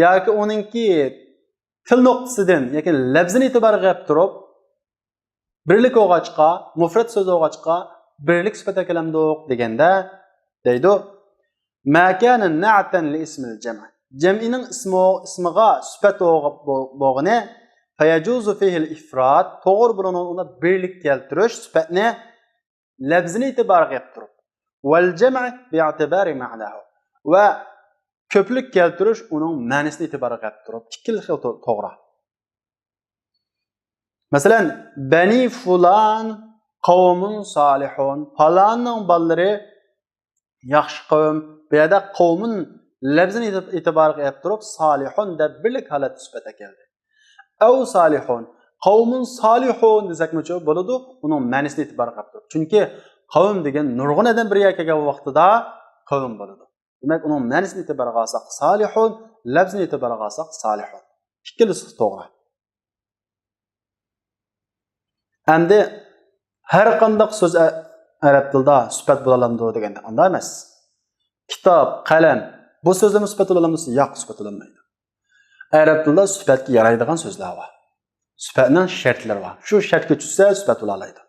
ياكى ئۇنىڭكى تىل نۇقتىسىدىن ياكى لەپزىنى ئېتىبارغا ئېلىپ تۇرۇپ، بىرلىك بولغاچقا، مۇفرەت سۆز بولغاچقا، بىرلىك سۈپەت ئەكېلەمدۇق دېگەندە، دەيدۇ، ما كان نعتا لاسم الجمع. جەمئىنىڭ ئىسمى، ئىسمىغا سۈپەت بولغ-، بو-، بولغىنى، فيجوز فيه الإفراد، توغرا بولىدۇ ئۇنى بىرلىك كەلتۈرۈش سۈپەتنى لەپزىنى ئېتىبارغا ئېلىپ تۇرۇپ، والجمع باعتبار معناه، ۋە كۆپلۈك كەلتۈرۈش ئۇنىڭ مەنىسىنى ئېتىبارغا ئېلىپ تۇرۇپ، ئىككىلا خىل تو-، توغرا. مەسىلەن، بني فلان قوم صالحون، پالاننىڭ بالىلىرى ياخشى قەۋم. بۇ يەردە قومۇن لەپزىنى ئېتىب-، ئېتىبارغا ئېلىپ تۇرۇپ، سالىھۇن دەپ بىرلىك ھالەتتە سۈپەت ئەكەلدى. ئەۋ سالىھۇن، قومۇن سالىھۇن دېسەكمۇ بولىدۇ، ئۇنىڭ مەنىسىنى ئېتىبارغا ئېلىپ تۇرۇپ. چۈنكى قەۋم دېگەن نۇرغۇن ئادەم بىر يەرگە كەلگەن ۋاقتىدا قەۋم بولىدۇ. دېمەك، ئۇنىڭ مەنىسىنى ئېتىبارغا ئالساق سالىھۇن، لەپزىنى ئېتىبارغا ئالساق سالىھۇن. ئىككىلىسى توغرا. ئەمدى ھەر قانداق سۆز ئە-، ئەرەب تىلىدا سۈپەت بولالامدۇ دېگەندە، ئانداق ئەمەس. كىتاب، قەلەم، بۇ سۆزلەرمۇ سۈپەت بولالامدۇ؟ ياق، سۈپەت بولالمايدۇ. ئەرەب تىلىدا سۈپەتكە يارايدىغان سۆزلەر بار. سۈپەتنىڭ شەرتلىرى بار. شۇ شەرتكە چۈشسە سۈپەت بولالايدۇ.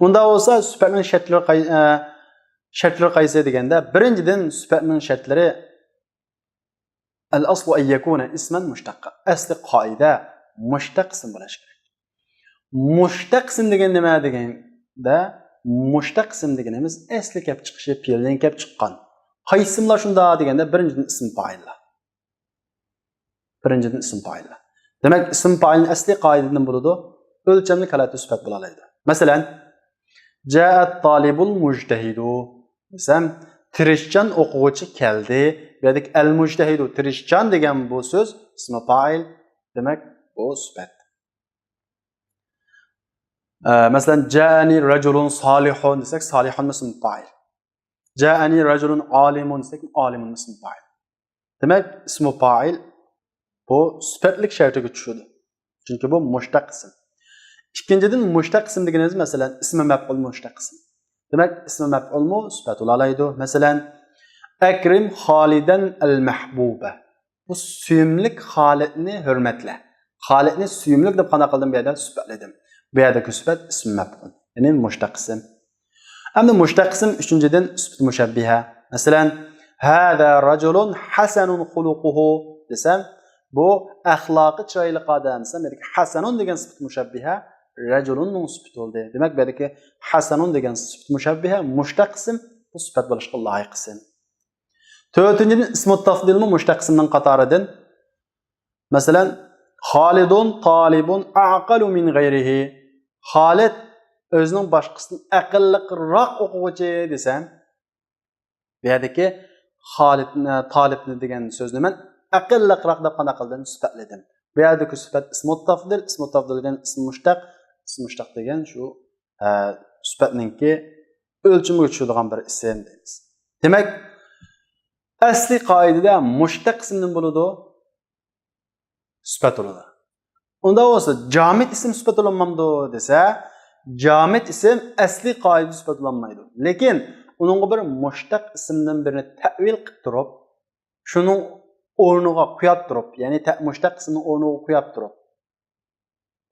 ئۇنداق بولسا سۈپەتنىڭ شەرتلىرى قاي-، ئە، شەرتلىرى قايسى دېگەندە، بىرىنچىدىن سۈپەتنىڭ شەرتلىرى، الأصل أن يكون اسما مشتقا. ئەسلى قائىدە مۇشتەق ئىسىم بولۇشى كېرەك. مۇشتەق ئىسىم دېگەن نېمە دېگەندە، مۇشتەق ئىسىم دېگىنىمىز ئەسلى كەپ چىقىشى، پېئىلدىن كەپ چىققان. قايسى ئىسىملار شۇنداق دېگەندە، بىرىنچىدىن ئىسىم پائىللار. بىرىنچىدىن ئىسىم پائىللار. دېمەك، ئىسىم پائىلنى ئەسلى قائىدىدىن بولىدۇ، ئۆلچەملىك ھالەتتە سۈپەت بولالايدۇ. مەسىلەن، جاء الطالب المجتهد دېسەم، تىرىشچان ئوقۇغۇچى كەلدى. بۇ يەردىكى ئەل مۇجتەھىدۇ، تىرىشچان دېگەن بۇ سۆز ئىسمى پائىل. دېمەك، بۇ سۈپەت. ئە، مەسىلەن، جاءنى رجل صالح دېسەك، سالىھۇن ئىسمى پائىل. جاءنى رجل عالم دېسەك، ئالىمۇن ئىسمى پائىل. دېمەك، ئىسمى پائىل بۇ سۈپەتلىك شەرتىگە چۈشىدۇ. چۈنكى بۇ مۇشتەق ئىسىم. ئىككىنچىدىن، مۇشتەق ئىسىم دېگىنىمىز، مەسىلەن، ئىسمى مەپئۇل مۇشتەق ئىسىم. دېمەك، ئىسمى مەپئۇلمۇ سۈپەت بولالايدۇ. مەسىلەن، ئەكرىم خالىدەن ئەل مەھبۇبە. بۇ سۆيۈملۈك خالىدنى ھۆرمەتلە. خالىدنى سۆيۈملۈك دەپ قانداق قىلدىم بۇ يەردە؟ سۈپەتلىدىم. بۇ يەردىكى سۈپەت ئىسمى مەپئۇل. يەنى مۇشتەق ئىسىم. ئەمدى مۇشتەق ئىسىم ئۈچىنچىدىن سۈپىتى مۇشەببىھە. مەسىلەن، ھازا رەجۇلۇن ھەسەنۇن خۇلۇقۇھۇ دېسەم، بۇ ئەخلاقى چىرايلىق ئادەم دېسەم، يەنى ھەسەنۇن دېگەن سۈپىتى مۇشەببىھە، رەجۇلۇننىڭ سۈپىتى بولدى. دېمەك، بۇ يەردىكى ھەسەنۇن دېگەن سۈپىتى مۇشەببىھە، مۇشتەق ئىسىم، بۇ سۈپەت بولۇشقا لايىق ئىسىم. تۆتىنچىدىن، ئىسمۇ تەفدىلمۇ مۇشتەق ئىسىمنىڭ قاتارىدىن. مەسىلەن، خالىدۇن تالىبۇن ئەقەلۇ مىن غەيرىھى. خالىد ئۆزىنىڭ باشقىسىدىن ئەقىللىقراق ئوقۇغۇچى دېسەم، بۇ يەردىكى خالىدنى، تالىبنى دېگەن سۆزنى مەن ئەقىللىقراق دەپ قانداق قىلدىم؟ سۈپەتلىدىم. بۇ يەردىكى سۈپەت ئىسمۇ تەفدىل، ئىسمۇ تەفدىل دېگەن ئىسمى مۇشتەق، ئىسمى مۇشتەق دېگەن شۇ، ئە، سۈپەتنىڭكى ئۆلچىمىگە چۈشىدىغان بىر ئىسىم دەيمىز. دېمەك، ئەسلى قائىدىدە مۇشتەق ئىسىم نېمە بولىدۇ؟ سۈپەت بولىدۇ. ئۇنداق بولسا، جامىت ئىسىم سۈپەت بولالمامدۇ دېسە، جامىت ئىسىم ئەسلى قائىدىدە سۈپەت بولالمايدۇ. لېكىن ئۇنىڭغا بىر مۇشتەق ئىسىمدىن بىرنى تەئۋىل قىلىپ تۇرۇپ، شۇنىڭ ئورنىغا قويۇپ تۇرۇپ، يەنى تە-، مۇشتەق ئىسىمنىڭ ئورنىغا قويۇپ تۇرۇپ،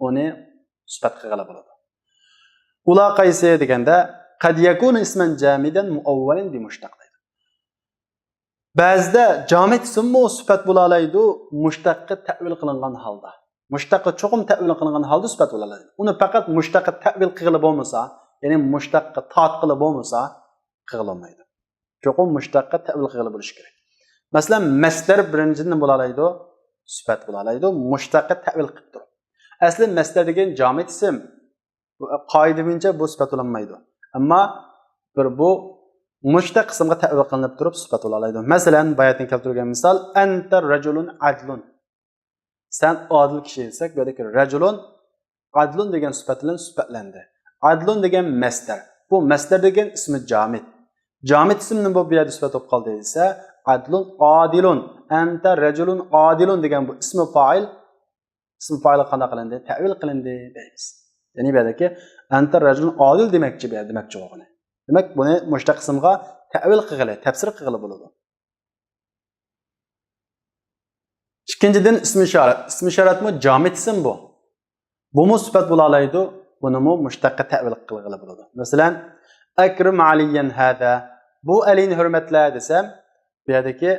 ئۇنى سۈپەت قىلغىلى بولىدۇ. ئۇلار قايسى دېگەندە، قەد يەكۇنۇ ئىسمەن جامىدەن مۇئەۋۋەلەن بىمۇشتەق دەيدۇ. بەزىدە جامىت ئىسىممۇ سۈپەت بولالايدۇ، مۇشتەققە تەئۋىل قىلىنغان ھالدا. مۇشتەققە چوقۇم تەئۋىل قىلىنغان ھالدا سۈپەت بولالايدۇ. ئۇنى پەقەت مۇشتەققە تەئۋىل قىلغىلى بولمىسا، يەنى مۇشتەققە تارتقىلى بولمىسا، قىلغىلى بولمايدۇ. چوقۇم مۇشتەققە تەئۋىل قىلغىلى بولۇشى كېرەك. مەسىلەن، مەسدەر بىرىنچىدىن نېمە بولالايدۇ؟ سۈپەت بولالايدۇ. مۇشتەققە تەئۋىل قىلىپ تۇرۇپ. ئەسلى مەسدەر دېگەن جامىت ئىسىم. قائىدە بويىچە بۇ سۈپەت بولالمايدۇ. ئەمما بىر بۇ مۇشتەق ئىسىمغا تەئۋىل قىلىنىپ تۇرۇپ سۈپەت بولالايدۇ. مەسىلەن، باياتىن كەلتۈرگەن مىسال، ئەنتە رەجۇلۇن ئەدلۇن. سەن ئادىل كىشى دېسەك، بۇ يەردىكى رەجۇلۇن، ئەدلۇن دېگەن سۈپەت بىلەن سۈپەتلەندى. ئەدلۇن دېگەن مەسدەر. بۇ مەسدەر دېگەن ئىسمى جامىت. جامىت ئىسىم نېمە بولۇپ بۇ يەردە سۈپەت بولۇپ قالدى دېسە، ئەدلۇن ئادىلۇن، ئەنتە رەجۇلۇن ئادىلۇن دېگەن بۇ ئىسمى پائىل، ئىسمى پائىلغا قانداق قىلىندى؟ تەئۋىل قىلىندى دەيمىز. يەنى بۇ يەردىكى «ئەنتە رەجۇلۇن ئادىل» دېمەكچى، بۇ يەردە دېمەكچى بولغىنى. دېمەك، بۇنى مۇشتەق ئىسىمغا تەئۋىل قىلغىلى، تەپسىر قىلغىلى بولىدۇ. ئىككىنچىدىن، ئىسمى ئىشارەت. ئىسمى ئىشارەتمۇ جامىد ئىسىم بۇ. بۇمۇ سۈپەت بولالايدۇ. بۇنىمۇ مۇشتەققە تەئۋىل قىلغىلى بولىدۇ. مەسىلەن، «ئەكرىم ئەلىيەن ھەزا»، بۇ ئەلىنى ھۆرمەتلە دېسەم، بۇ يەردىكى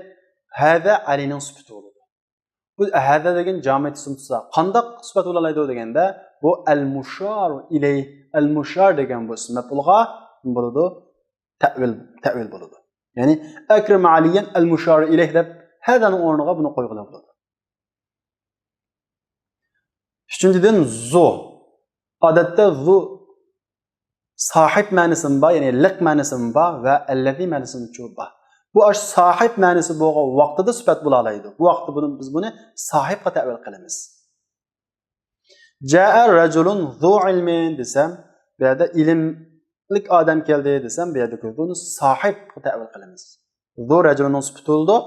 «ھەزا» ئەلىنىڭ سۈپىتى بولىدۇ. بۇ «ھەزا» دېگەن جامىد ئىسىم تۇرسا، قانداق سۈپەت بولالايدۇ دېگەندە، بۇ «ئەل مۇشارۇ ئىلەيھ»، «ئەل مۇشار» دېگەن بۇ ئىسىم مەپئۇلغا نېمە بولىدۇ؟ تەئۋىل، تەئۋىل بولىدۇ. يەنى «ئەكرىم ئەلىيەن ئەل مۇشارۇ ئىلەيھ» دەپ، «ھەزانىڭ» ئورنىغا بۇنى قويغىلى بولىدۇ. ئۈچىنچىدىن، «زۇ». ئادەتتە «زۇ» ساھىب مەنىسىمۇ بار، يەنى لىق مەنىسىمۇ بار ۋە «ئەللەزى» مەنىسىمۇ بار. بۇ ئاشۇ ساھىب مەنىسى بولغان ۋاقتىدا سۈپەت بولالايدۇ. بۇ ۋاقىتتا بۇنى، بىز بۇنى ساھىبقا تەئۋىل قىلىمىز. «جائە رەجۇلۇن زۇ ئىلمىن» دېسەم، بۇ يەردە «ئىلىملىك ئادەم كەلدى» دېسەم، بۇ يەردە بۇنى ساھىبقا تەئۋىل قىلىمىز. «زۇ» رەجۇلنىڭ سۈپىتى بولىدۇ.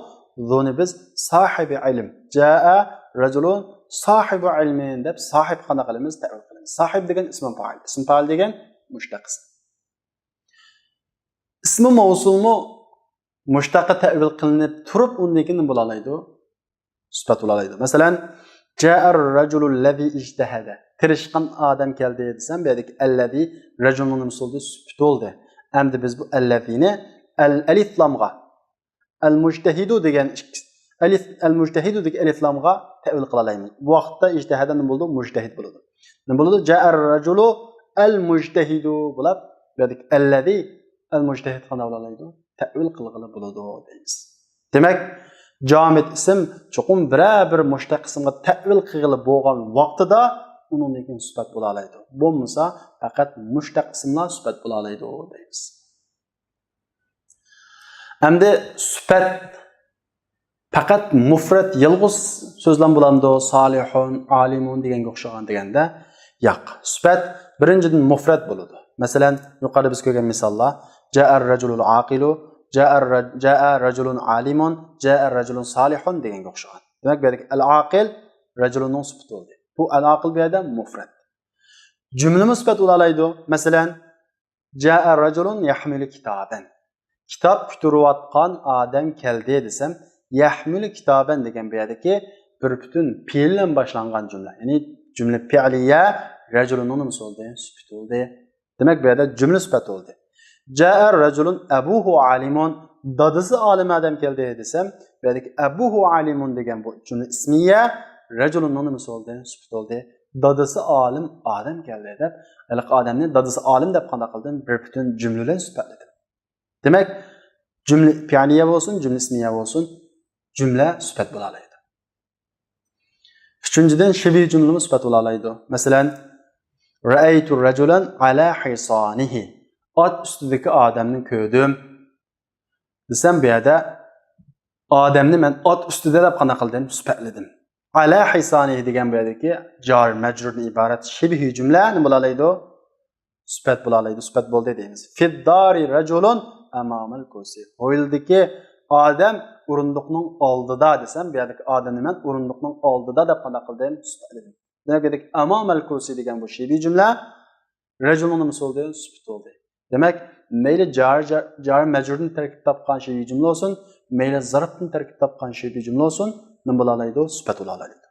«زۇنى» بىز «ساھىبى ئىلم». «جائە رەجۇلۇن ساھىبۇ ئىلمىن» دەپ ساھىبقا قانداق قىلىمىز؟ تەئۋىل قىلىمىز. ساھىب دېگەن ئىسمى پائىل. ئىسمى پائىل دېگەن مۇشتەق ئىسىم. ئىسمى مەۋسۇلمۇ مۇشتەققە تەئۋىل قىلىنىپ تۇرۇپ، ئۇندىن كېيىن نېمە بولالايدۇ؟ سۈپەت بولالايدۇ. مەسىلەن، «جائە رەجۇلۇللەزى ئىجتەھەدە». تىرىشقان ئادەم كەلدى دېسەم، بۇ يەردىكى «ئەللەزى» رەجۇلنىڭ نېمىسى بولدى؟ سۈپىتى بولدى. ئەمدى بىز بۇ «ئەللەزىنى» ئەل-، ئەلىفلامغا، «ئەل مۇجتەھىدۇ» دېگەن ئىككى-، ئەلىف، «ئەل مۇجتەھىدۇ» دېگەن ئەلىفلامغا تەئۋىل قىلالايمىز. بۇ ۋاقىتتا ئىجتەھەدە نېمە بولىدۇ؟ مۇجتەھىد بولىدۇ. نېمە بولىدۇ؟ «جائە رەجۇلۇ ئەل مۇجتەھىدۇ» بولۇپ، بۇ يەردىكى «ئەللەزى» ئەل مۇجتەھىد قانداق بولالايدۇ؟ تەئۋىل قىلغىلى بولىدۇ دەيمىز. دېمەك، جامىد ئىسىم چوقۇم بىرەر بىر مۇشتەق ئىسىمغا تەئۋىل قىلغىلى بولغان ۋاقتىدا ئۇنىڭدىن كېيىن سۈپەت بولالايدۇ. بولمىسا، پەقەت مۇشتەق ئىسىملا سۈپەت بولالايدۇ دەيمىز. ئەمدى سۈپەت پەقەت مۇفرەت، يالغۇز سۆزلەم بولامدۇ؟ سالىھۇن، ئالىمۇن دېگەنگە ئوخشىغان دېگەندە، ياق. سۈپەت بىرىنچىدىن مۇفرەت بولىدۇ. مەسىلەن، يۇقىرىدا بىز كۆرگەن مىساللار، «جائە رەجۇلۇل ئاقىلۇ»، «جائە رە-، جائە رەجۇلۇن ئالىمۇن»، «جائە رەجۇلۇن سالىھۇن» دېگەنگە ئوخشىغان. دېمەك، بۇ يەردىكى ئەل ئاقىل رەجۇلۇننىڭ سۈپىتى بولدى. بۇ ئەل ئاقىل بۇ يەردە مۇفرەت. جۈملىمۇ سۈپەت بولالايدۇ. مەسىلەن، «جائە رەجۇلۇن يەھمىلۇ كىتابەن». كىتاب كۆتۈرۈۋاتقان ئادەم كەلدى دېسەم، «يەھمىلۇ كىتابەن» دېگەن بۇ يەردىكى بىر پۈتۈن پېئىل بىلەن باشلانغان جۈملە. يەنى جۈملە پېئىلىيە رەجۇلۇننىڭ نېمىسى بولدى؟ سۈپىتى بولدى. دېمەك، بۇ يەردە جۈملە سۈپەت بولدى. «جائە رەجۇلۇن ئەبۇھۇ ئالىمۇن». دادىسى ئالىم ئادەم كەلدى دېسەم، بۇ يەردىكى «ئەبۇھۇ ئالىمۇن» دېگەن بۇ جۈملە ئىسمىيە رەجۇلۇننىڭ نېمىسى بولدى؟ سۈپىتى بولدى. دادىسى ئالىم ئادەم كەلدى دەپ، ھېلىقى ئادەمنى دادىسى ئالىم دەپ قانداق قىلدىم؟ بىر پۈتۈن جۈملە بىلەن سۈپەتلىدىم. دېمەك، جۈملە پېئىلىيە بولسۇن، جۈملە ئىسمىيە بولسۇن، جۈملە سۈپەت بولالايدۇ. ئۈچىنچىدىن، شىبىھ جۈملىمۇ سۈپەت بولالايدۇ. مەسىلەن، «رەئەيتۇ رەجۇلەن ئەلا ھىسانىھى». ئات ئۈستىدىكى ئادەمنى كۆردۈم دېسەم، بۇ يەردە ئادەمنى مەن ئات ئۈستىدە دەپ قانداق قىلدىم؟ سۈپەتلىدىم. «ئەلا ھىسانىھى» دېگەن بۇ يەردىكى جار مەجرۇردىن ئىبارەت شىبىھ جۈملە نېمە بولالايدۇ؟ سۈپەت بولالايدۇ، سۈپەت بولدى دەيمىز. «فىددارى رەجۇلۇن ئەمامەل كۇرسى». ھويلىدىكى ئادەم ئورۇندۇقنىڭ ئالدىدا دېسەم، بۇ يەردىكى ئادەمنى مەن ئورۇندۇقنىڭ ئالدىدا دەپ قانداق قىلدىم؟ سۈپەتلىدىم. دېمەك، بۇ يەردىكى «ئەمامەل كۇرسى» دېگەن بۇ شىبىھ جۈملە رەجۇلنىڭ نېمىسى بولدى؟ سۈپىتى بولدى. دېمەك، مەيلى جار، جار، جار مەجرۇردىن تەركىب تاپقان شىبىھ جۈملە بولسۇن، مەيلى زەرپتىن تەركىب تاپقان شىبىھ جۈملە بولسۇن، نېمە بولالايدۇ؟ سۈپەت بولالايدۇ.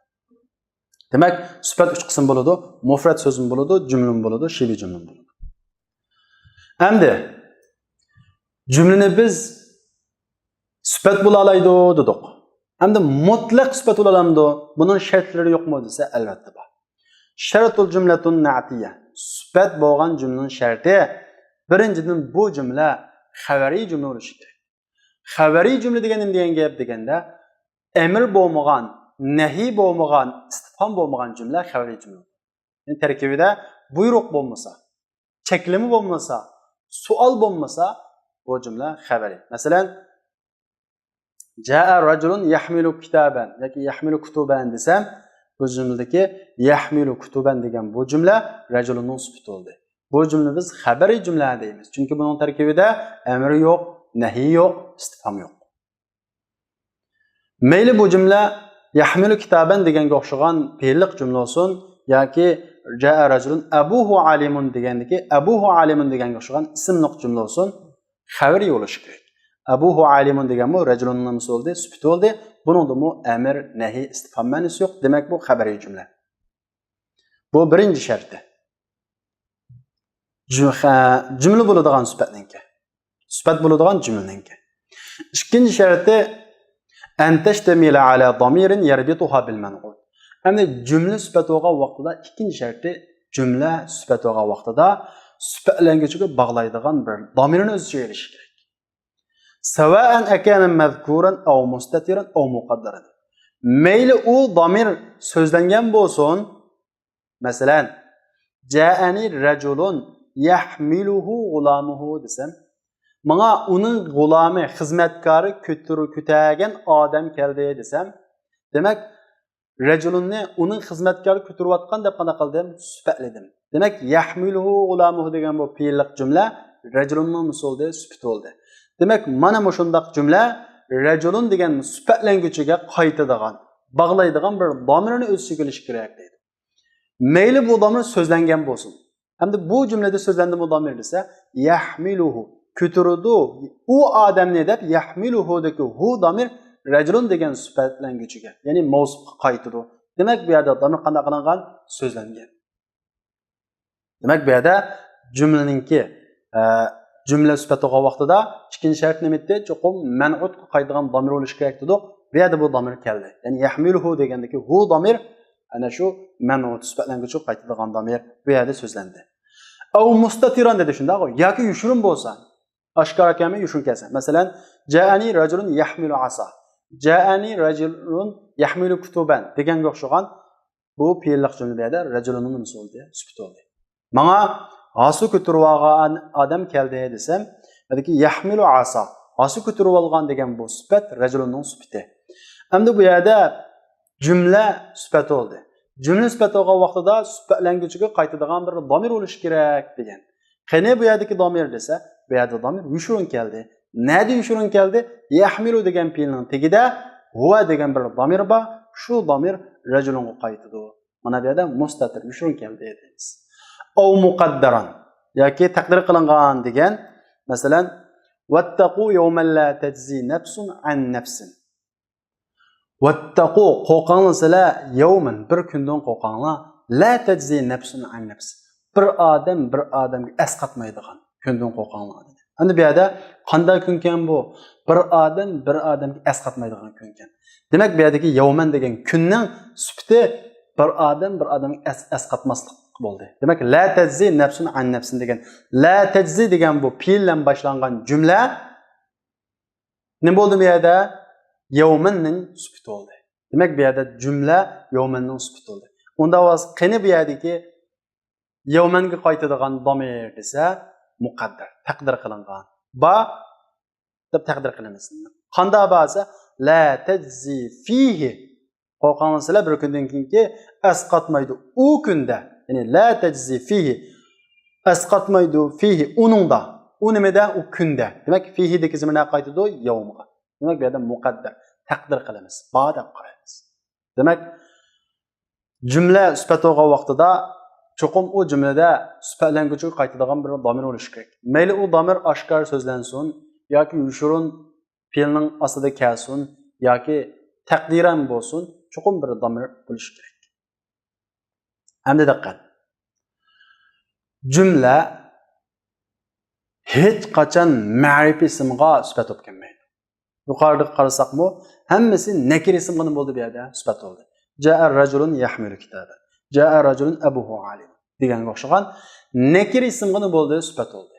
دېمەك، سۈپەت ئۈچ قىسىم بولىدۇ. مۇفرەت سۆزمۇ بولىدۇ، جۈملىمۇ بولىدۇ، شىبىھ جۈملىمۇ بولىدۇ. ئەمدى جۈملىنى بىز سۈپەت بولالايدۇ دېدۇق. ئەمدى مۇتلەق سۈپەت بولالامدۇ؟ بۇنىڭ شەرتلىرى يوقمۇ دېسە، ئەلۋەتتە بار. شەرتۇل جۈملەتۇن نەئتىيە. سۈپەت بولغان جۈملىنىڭ شەرتى، بىرىنچىدىن، بۇ جۈملە خەۋەرىي جۈملە بولۇشى كېرەك. خەۋەرىي جۈملە دېگەن نېمە دېگەن گەپ دېگەندە، ئەمىر بولمىغان، نەھىي بولمىغان، ئىستىفھام بولمىغان جۈملە خەۋەرىي جۈملە. يەنى تەركىبىدە بۇيرۇق بولمىسا، چەكلىمە بولمىسا، سوئال بولمىسا، بۇ جۈملە خەۋەرىي. مەسىلەن، «جائە رەجۇلۇن يەھمىلۇ كىتابەن» ياكى «يەھمىلۇ كۇتۇبەن» دېسەم، بۇ جۈملىدىكى «يەھمىلۇ كۇتۇبەن» دېگەن بۇ جۈملە رەجۇلۇننىڭ سۈپىتى بولدى. بۇ جۈملىنى بىز خەبەرىي جۈملە دەيمىز. چۈنكى بۇنىڭ تەركىبىدە ئەمرى يوق، نەھىي يوق، ئىستىفھام يوق. مەيلى بۇ جۈملە «يەھمىلۇ كىتابەن» دېگەنگە ئوخشىغان پېئىللىق جۈملە بولسۇن ياكى جاء رجل أبوه عالم دېگەندىكى، أبوه عالم دېگەنگە ئوخشىغان ئىسىملىق جۈملە بولسۇن، خەۋىرى بولۇشى كېرەك. أبوه عالم دېگەنمۇ رجلنىڭ نېمىسى بولدى؟ سۈپىتى بولدى. بۇنىڭدىمۇ ئەمر، نەھى، ئىستىفھام مەنىسى يوق. دېمەك، بۇ خەبەرىي جۈملە. بۇ بىرىنچى شەرتى. جۈ-، خە-، جۈملە بولىدىغان سۈپەتنىڭكى. سۈپەت بولىدىغان جۈملىنىڭكى. ئىككىنچى شەرتى، أن تشتمل على ضمير يربطها بالمنعوت. ئەمدى جۈملە سۈپەت بولغان ۋاقتىدا ئىككىنچى شەرتى، جۈملە سۈپەت بولغان ۋاقتىدا سۈپەتلەنگۈچىگە باغلايدىغان بىر دامىرنى ئۆز ئىچىگە ئېلىشى كېرەك. سواء أكان مذكورا أو مستترا أو مقدرا. مەيلى ئۇ دامىر سۆزلەنگەن بولسۇن، مەسىلەن، جاءني رجل يحمله غلامه دېسەم، ماڭا ئۇنىڭ غۇلامى، خىزمەتكارى كۆتۈر-، كۆتەرگەن ئادەم كەلدى دېسەم، دېمەك، رەجۇلۇننى ئۇنىڭ خىزمەتكارى كۆتۈرۈۋاتقان دەپ قانداق قىلدىم؟ سۈپەتلىدىم. دېمەك، يەھمىلۇھۇ غۇلامۇھۇ دېگەن بۇ پېئىللىق جۈملە رەجۇلۇننىڭ مىسالىدا سۈپىتى بولدى. دېمەك، مانا مۇشۇنداق جۈملە رەجۇلۇن دېگەن سۈپەتلەنگۈچىگە قايتىدىغان، باغلايدىغان بىر دامىرنى ئۆز ئىچىگە ئېلىشى كېرەك دەيدۇ. مەيلى بۇ دامىر سۆزلەنگەن بولسۇن. ئەمدى بۇ جۈملىدە سۆزلەندىمۇ دامىر دېسە، يەھمىلۇھۇ، كۆتۈرىدۇ ئۇ ئادەمنى دەپ، يەھمىلۇھۇدىكى ھۇ دامىر رەجۇلۇن دېگەن سۈپەتلەنگۈچىگە، يەنى مەۋسۇپقا قايتىدۇ. دېمەك، بۇ يەردە دامىر قانداق قىلىنغان؟ سۆزلەنگەن. دېمەك، بۇ يەردە جۈملىنىڭكى، ئە، جۈملە سۈپەت بولغان ۋاقتىدا ئىككىنچى شەرت نېمە ئىدى؟ چوقۇم مەنئۇتقا قايتىدىغان دامىر بولۇشى كېرەك دېدۇق. بۇ يەردە بۇ دامىر كەلدى. يەنى يەھمىلۇھۇ دېگەندىكى ھۇ دامىر ئەنە شۇ مەنئۇت سۈپەتلەنگۈچىگە قايتىدىغان دامىر بۇ يەردە سۆزلەندى. ئەۋ مۇستەتىرەن دېدى، شۇنداقغۇ؟ ياكى يوشۇرۇن بولسا، ئاشكارا كەلمەي يوشۇرۇن كەلسە. مەسىلەن، جائەنى رەجۇلۇن يەھمىلۇ ئاسا. جائەنى رەجۇلۇن يەھمىلۇ كۇتۇبەن دېگەنگە ئوخشىغان بۇ پېئىللىق جۈملە بۇ يەردە رەجۇلۇننىڭ نېمىسى بولدى؟ سۈپىتى بولدى. ماڭا ھاسا كۆتۈرۈۋالغان ئادەم كەلدى دېسەم، بۇ يەردىكى يەھمىلۇ ئاسا، ھاسا كۆتۈرۈۋالغان دېگەن بۇ سۈپەت رەجۇلۇننىڭ سۈپىتى. ئەمدى بۇ يەردە جۈملە سۈپەت بولدى. جۈملە سۈپەت بولغان ۋاقتىدا سۈپەتلەنگۈچىگە قايتىدىغان بىر دامىر بولۇشى كېرەك دېگەن. قېنى بۇ يەردىكى دامىر دېسە، بۇ يەردە دامىر يوشۇرۇن كەلدى. نەدە يوشۇرۇن كەلدى؟ يەھمىلۇ دېگەن پېئىلنىڭ تېگىدە ھۇۋە دېگەن بىر دامىر بار. شۇ دامىر رەجۇلۇنغا قايتىدۇ. مانا بۇ يەردە مۇستەتىر، يوشۇرۇن كەلدى دەيمىز. ئەۋ مۇقەددەرەن ياكى تەقدىر قىلىنغان دېگەن، مەسىلەن، ۋەتتەقۇ يەۋمەن لا تەجزى نەفسۇن ئەن نەفسىن. ۋەتتەقۇ، قورقۇڭلار سىلەر، يەۋمەن، بىر كۈندىن قورقۇڭلار، لا تەجزى نەفسۇن ئەن نەفس، بىر ئادەم بىر ئادەمگە ئەسقاتمايدىغان كۈندىن قورقۇڭلار دېدى. ئەمدى بۇ يەردە قانداق كۈنكەن بۇ؟ بىر ئادەم بىر ئادەمگە ئەسقاتمايدىغان كۈنكەن. دېمەك، بۇ يەردىكى يەۋمەن دېگەن كۈننىڭ سۈپىتى بىر ئادەم بىر ئادەمگە ئەس-، ئەسقاتماسلىق بولدى. دېمەك، لا تەجزى نەفسۇن ئەن نەفسىن دېگەن، لا تەجزى دېگەن بۇ پېئىل بىلەن باشلانغان جۈملە نېمە بولدى بۇ يەردە؟ يەۋمەننىڭ سۈپىتى بولدى. دېمەك، بۇ يەردە جۈملە يەۋمەننىڭ سۈپىتى بولدى. ئۇنداق بولسا، قېنى بۇ يەردىكى يەۋمەنگە قايتىدىغان دامىر دېسە، مۇقەددەر، تەقدىر قىلىنغان. بار دەپ تەقدىر قىلىمىز. قانداق بار دېسە، لا تەجزى فىھى. قورقۇڭلار سىلەر، بىر كۈندىن كېيىنكى ئەسقاتمايدۇ ئۇ كۈندە. يەنى لا تەجزى فىھى. ئەسقاتمايدۇ فىھى، ئۇنىڭدا. ئۇ نېمىدە؟ ئۇ كۈندە. دېمەك، فىھىدىكى زېمىر نەگە قايتىدۇ؟ يەۋمغا. دېمەك، بۇ يەردە مۇقەددەر، تەقدىر قىلىمىز. بار دەپ قارايمىز. دېمەك، جۈملە سۈپەت بولغان ۋاقتىدا چوقۇم ئۇ جۈملىدە سۈپەتلەنگۈچىگە قايتىدىغان بىر دامىر بولۇشى كېرەك. مەيلى ئۇ دامىر ئاشكارا سۆزلەنسۇن ياكى يوشۇرۇن پېئىلنىڭ ئاستىدا كەلسۇن ياكى تەقدىرەن بولسۇن، چوقۇم بىر دامىر بولۇشى كېرەك. ئەمدى دىققەت. جۈملە ھېچقاچان مەرىپە ئىسىمغا سۈپەت بولۇپ كەلمەيدۇ. يۇقىرىدا قارىساقمۇ، ھەممىسى نەكىرە ئىسىمغا نېمە بولدى بۇ يەردە؟ سۈپەت بولدى. جاء رجل يحمل كتابا. جاء رجل أبوه عالم دېگەنگە ئوخشىغان نەكىرە ئىسىمغا نېمە بولدى؟ سۈپەت بولدى.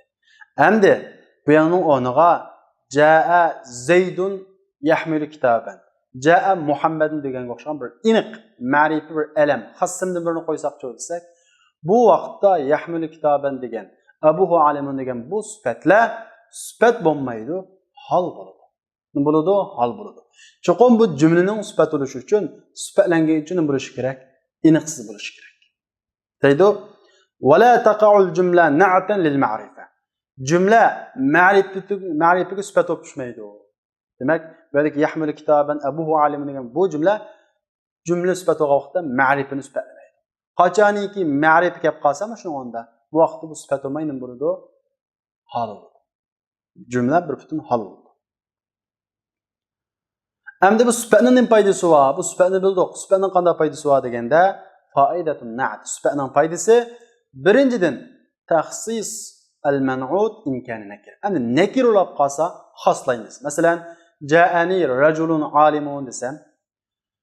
ئەمدى بۇ يەرنىڭ ئورنىغا جاء زەيدۇن يەھمىلۇ كىتابەن، جاء مۇھەممەدۇن دېگەنگە ئوخشىغان بىر ئېنىق مەرىپە، بىر ئەلەم، خاس ئىسىمدىن بىرنى قويساقچۇ دېسەك، بۇ ۋاقىتتا يەھمىلۇ كىتابەن دېگەن، ئەبۇھۇ ئالىمۇن دېگەن بۇ سۈپەتلەر سۈپەت بولمايدۇ، ھال بولىدۇ. نېمە بولىدۇ؟ ھال بولىدۇ. چوقۇم بۇ جۈملىنىڭ سۈپەت بولۇشى ئۈچۈن، سۈپەتلەنگەن ئۈچۈن نېمە بولۇشى كېرەك؟ ئېنىقسىز بولۇشى كېرەك. دەيدۇ، ولا تقع الجملة نعتا للمعرفة. جۈملە مەرىپە، مەرىپىگە سۈپەت بولۇپ چۈشمەيدۇ. دېمەك، بۇ يەردىكى يەھمىلۇ كىتابەن ئەبۇھۇ ئالىمۇن دېگەن بۇ جۈملە، جۈملە سۈپەت بولغان ۋاقىتتا مەرىپىنى سۈپەتلىمەيدۇ. قاچانكى مەرىپە كەپ قالسا، مۇشۇنىڭ ئورنىدا، بۇ ۋاقىتتا بۇ سۈپەت بولماي نېمە بولىدۇ؟ ھال بولىدۇ. جۈملە بىر پۈتۈن ھال بولىدۇ. ئەمدى بۇ سۈپەتنىڭ نېمە پايدىسى بار؟ بۇ سۈپەتنى بىلدۇق. سۈپەتنىڭ قانداق پايدىسى بار دېگەندە، فائدەتۇن نەئت. سۈپەتنىڭ پايدىسى، بىرىنچىدىن، تەخسىس ئەل مەنئۇت ئىن كانە نەكىر. ئەمدى نەكىر بولۇپ قالسا خاسلايمىز. مەسىلەن، جائەنى رەجۇلۇن ئالىمۇن دېسەم،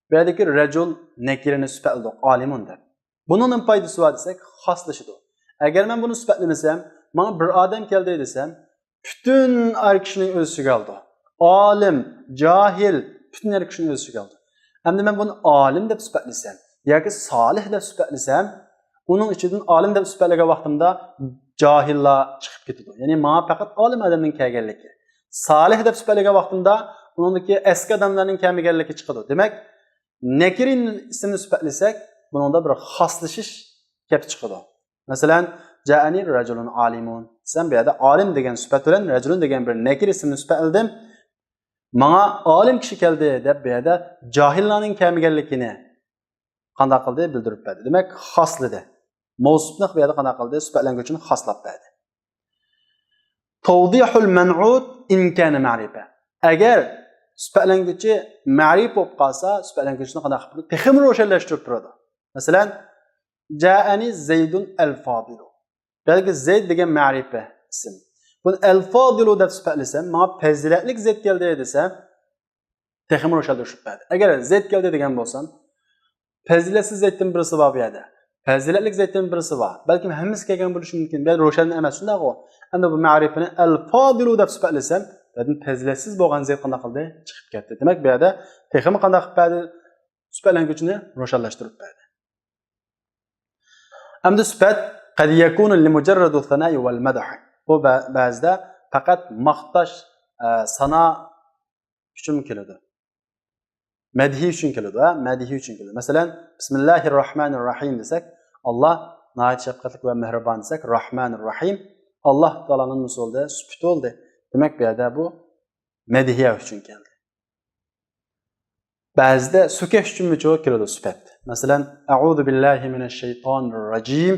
بۇ يەردىكى رەجۇل نەكىرىنى سۈپەتلىدۇق، ئالىمۇن دەپ. بۇنىڭ نېمە پايدىسى بار دېسەك، خاسلىشىدۇ. ئەگەر مەن بۇنى سۈپەتلىمىسەم، ماڭا بىر ئادەم كەلدى دېسەم، پۈتۈن ئەر كىشىنى ئۆز ئىچىگە ئالىدۇ. ئالىم، جاھىل، پۈتۈن ئەر كىشىنى ئۆز ئىچىگە ئالىدۇ. ئەمدى مەن بۇنى ئالىم دەپ سۈپەتلىسەم ياكى سالىھ دەپ سۈپەتلىسەم، ئۇنىڭ ئىچىدىن ئالىم دەپ سۈپەتلىگەن ۋاقتىمدا جاھىللار چىقىپ كېتىدۇ. يەنى ماڭا پەقەت ئالىم ئادەمنىڭ كەلگەنلىكى. سالىھ دەپ سۈپەتلىگەن ۋاقتىمدا ئۇنىڭدىكى ئەسكى ئادەملەرنىڭ كەلمىگەنلىكى چىقىدۇ. دېمەك، نەكىرە ئىسىمنى سۈپەتلىسەك، بۇنىڭدا بىر خاسلىشىش كەپ چىقىدۇ. مەسىلەن، جائەنى رەجۇلۇن ئالىمۇن دېسەم، بۇ يەردە ئالىم دېگەن سۈپەت بىلەن رەجۇلۇن دېگەن بىر نەكىرە ئىسىمنى سۈپەتلىدىم. ماڭا ئالىم كىشى كەلدى دەپ، بۇ يەردە جاھىللارنىڭ كەلمىگەنلىكىنى قانداق قىلدى؟ بىلدۈرۈپ بەردى. دېمەك، خاسلىدى. مەۋسۇپنى بۇ يەردە قانداق قىلدى؟ سۈپەتلەنگۈچىنى خاسلاپ بەردى. تەۋدىھۇل مەنئۇت ئىن كانە مەرىپە. ئەگەر سۈپەتلەنگۈچى مەرىپە بولۇپ قالسا، سۈپەتلەنگۈچىنى قانداق قىلىپ بولىدۇ؟ تېخىمۇ روشەنلەشتۈرۈپ بېرىدۇ. مەسىلەن، جائەنى زەيدۇن ئەل فادىلۇ. بەلكى زەيد دېگەن مەرىپە ئىسىم. بۇنى ئەل فادىلۇ دەپ سۈپەتلىسەم، ماڭا پەزىلەتلىك زەيد كەلدى دېسەم، تېخىمۇ روشەنلىشىپ بەردى. ئەگەر زەيد كەلدى دېگەن بولسام، پەزىلەتسىز زەيدتىن بىرسى بار بۇ يەردە. پەزىلەتلىك زەيدتىن بىرسى بار. بەلكىم ھەممىسى كەلگەن بولۇشى مۇمكىن. بۇ يەردە روشەن ئەمەس، شۇنداقغۇ؟ ئەمدى بۇ مەرىپىنى ئەل فادىلۇ دەپ سۈپەتلىسەم، بۇ يەردىن پەزىلەتسىز بولغان زەيد قانداق قىلدى؟ چىقىپ كەتتى. دېمەك، بۇ يەردە تېخىمۇ قانداق قىلىپ بەردى؟ سۈپەتلەنگۈچىنى روشەنلەشتۈرۈپ بەردى. ئەمدى سۈپەت قەد يەكۇنۇ لىمۇجەررەدۇ سەنائى ۋەل مەدھى. بۇ بە-، بەزىدە پەقەت ماختاش، ئە، سانا ئۈچۈن كېلىدۇ. مەدھىي ئۈچۈن كېلىدۇ، ھە؟ مەدھىي ئۈچۈن كېلىدۇ. مەسىلەن، بىسمىللاھىر راھمانىر راھىم دېسەك، ئاللا ناھايىتى شەپقەتلىك ۋە مېھرىبان دېسەك، راھمانىر راھىم، ئاللا تائالانىڭ نېمىسى بولدى؟ سۈپىتى بولدى. دېمەك، بۇ يەردە بۇ مەدھىيە ئۈچۈن كەلدى. بەزىدە سۆكۈش ئۈچۈنمۇ كېلىدۇ سۈپەت. مەسىلەن، ئەئۇزۇ بىللاھى مىنەش شەيتانىر راجىم.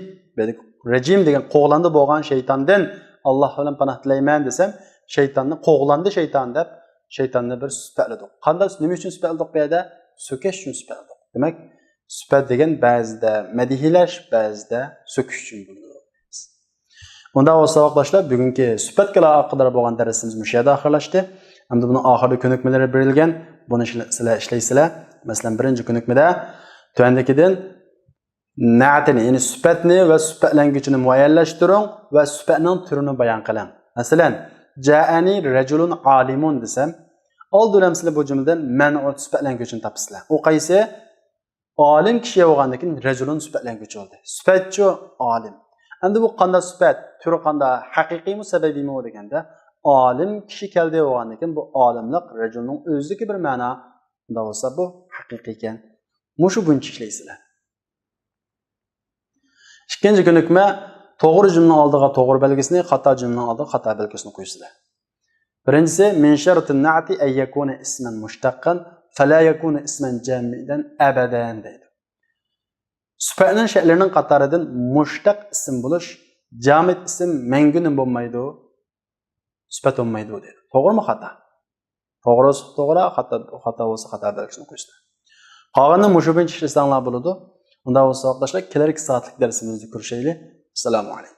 رەجىم دېگەن قوغلاندى بولغان شەيتاندىن ئاللا بىلەن پاناھ تىلەيمەن دېسەم، شەيتاننى قوغلاندى شەيتان دەپ، شەيتاننى بىر سۈپەتلىدۇق. قانداق، نېمە ئۈچۈن سۈپەتلىدۇق بۇ يەردە؟ سۆكۈش ئۈچۈن سۈپەتلىدۇق. دېمەك، سۈپەت دېگەن بەزىدە مەدھىيلەش، بەزىدە سۆكۈش ئۈچۈن بولىدۇ. ئۇنداق بولسا، ساۋاقداشلار، بۈگۈنكى سۈپەتكە ئالاقىدار بولغان دەرسىمىز مۇشۇ يەردە ئاخىرلاشتى. ئەمدى بۇنىڭ ئاخىرىدا كۆنۈكمىلىرى بېرىلگەن. بۇنى ئىشلە-، سىلەر ئىشلەيسىلەر. مەسىلەن، بىرىنچى كۆنۈكمىدە تۆۋەندىكىدىن نەئتىنى، يەنى سۈپەتنى ۋە سۈپەتلەنگۈچىنى مۇئەييەنلەشتۈرۈڭ ۋە سۈپەتنىڭ تۈرىنى بايان قىلىڭ. مەسىلەن، جائەنى رەجۇلۇن ئالىمۇن دېسەم، ئالدى بىلەن سىلەر بۇ جۈملىدىن مەنئۇت سۈپەتلەنگۈچىنى تاپىسىلەر. ئۇ قايسى؟ ئالىم كىشى بولغاندىن كېيىن رەجۇلۇن سۈپەتلەنگۈچى بولدى. سۈپەتچۇ؟ ئالىم. ئەمدى بۇ قانداق سۈپەت؟ تۈرى قانداق؟ ھەقىقىيمۇ، سەبەبىيمۇ دېگەندە، ئالىم كىشى كەلدى بولغاندىن كېيىن بۇ ئالىملىق رەجۇلنىڭ ئۆزىدىكى بىر مەنا. ئۇنداق بولسا بۇ ھەقىقىي ئىكەن. مۇشۇ بويىچە ئىشلەيسىلەر. ئىككىنچى كۆنۈكمە، توغرا جۈملىنىڭ ئالدىغا توغرا بەلگىسىنى، خاتا جۈملىنىڭ ئالدىغا خاتا بەلگىسىنى قويىسىلەر. بىرىنچىسى، مىن شەرتىن نەئتى ئەن يەكۇنە ئىسمەن مۇشتەققەن، فەلا يەكۇنە ئىسمەن جامىدەن ئەبەدەن دەيدۇ. سۈپەتنىڭ شەرتلىرىنىڭ قاتارىدىن مۇشتەق ئىسىم بولۇش، جامىد ئىسىم مەڭگۈ نېمە بولمايدۇ؟ سۈپەت بولمايدۇ دەيدۇ. توغرىمۇ خاتا؟ توغرا بولسا توغرا، خاتا، خاتا بولسا خاتا بەلگىسىنى قويىسىلەر. قالغىنىنى مۇشۇ بويىچە ئىشلىسەڭلار بولىدۇ. ئۇنداق بولسا، ساۋاقداشلار، كېلەركى سائەتلىك دەرسىمىزدە كۆرۈشەيلى. ئەسسالامۇ ئەلەيكۇم.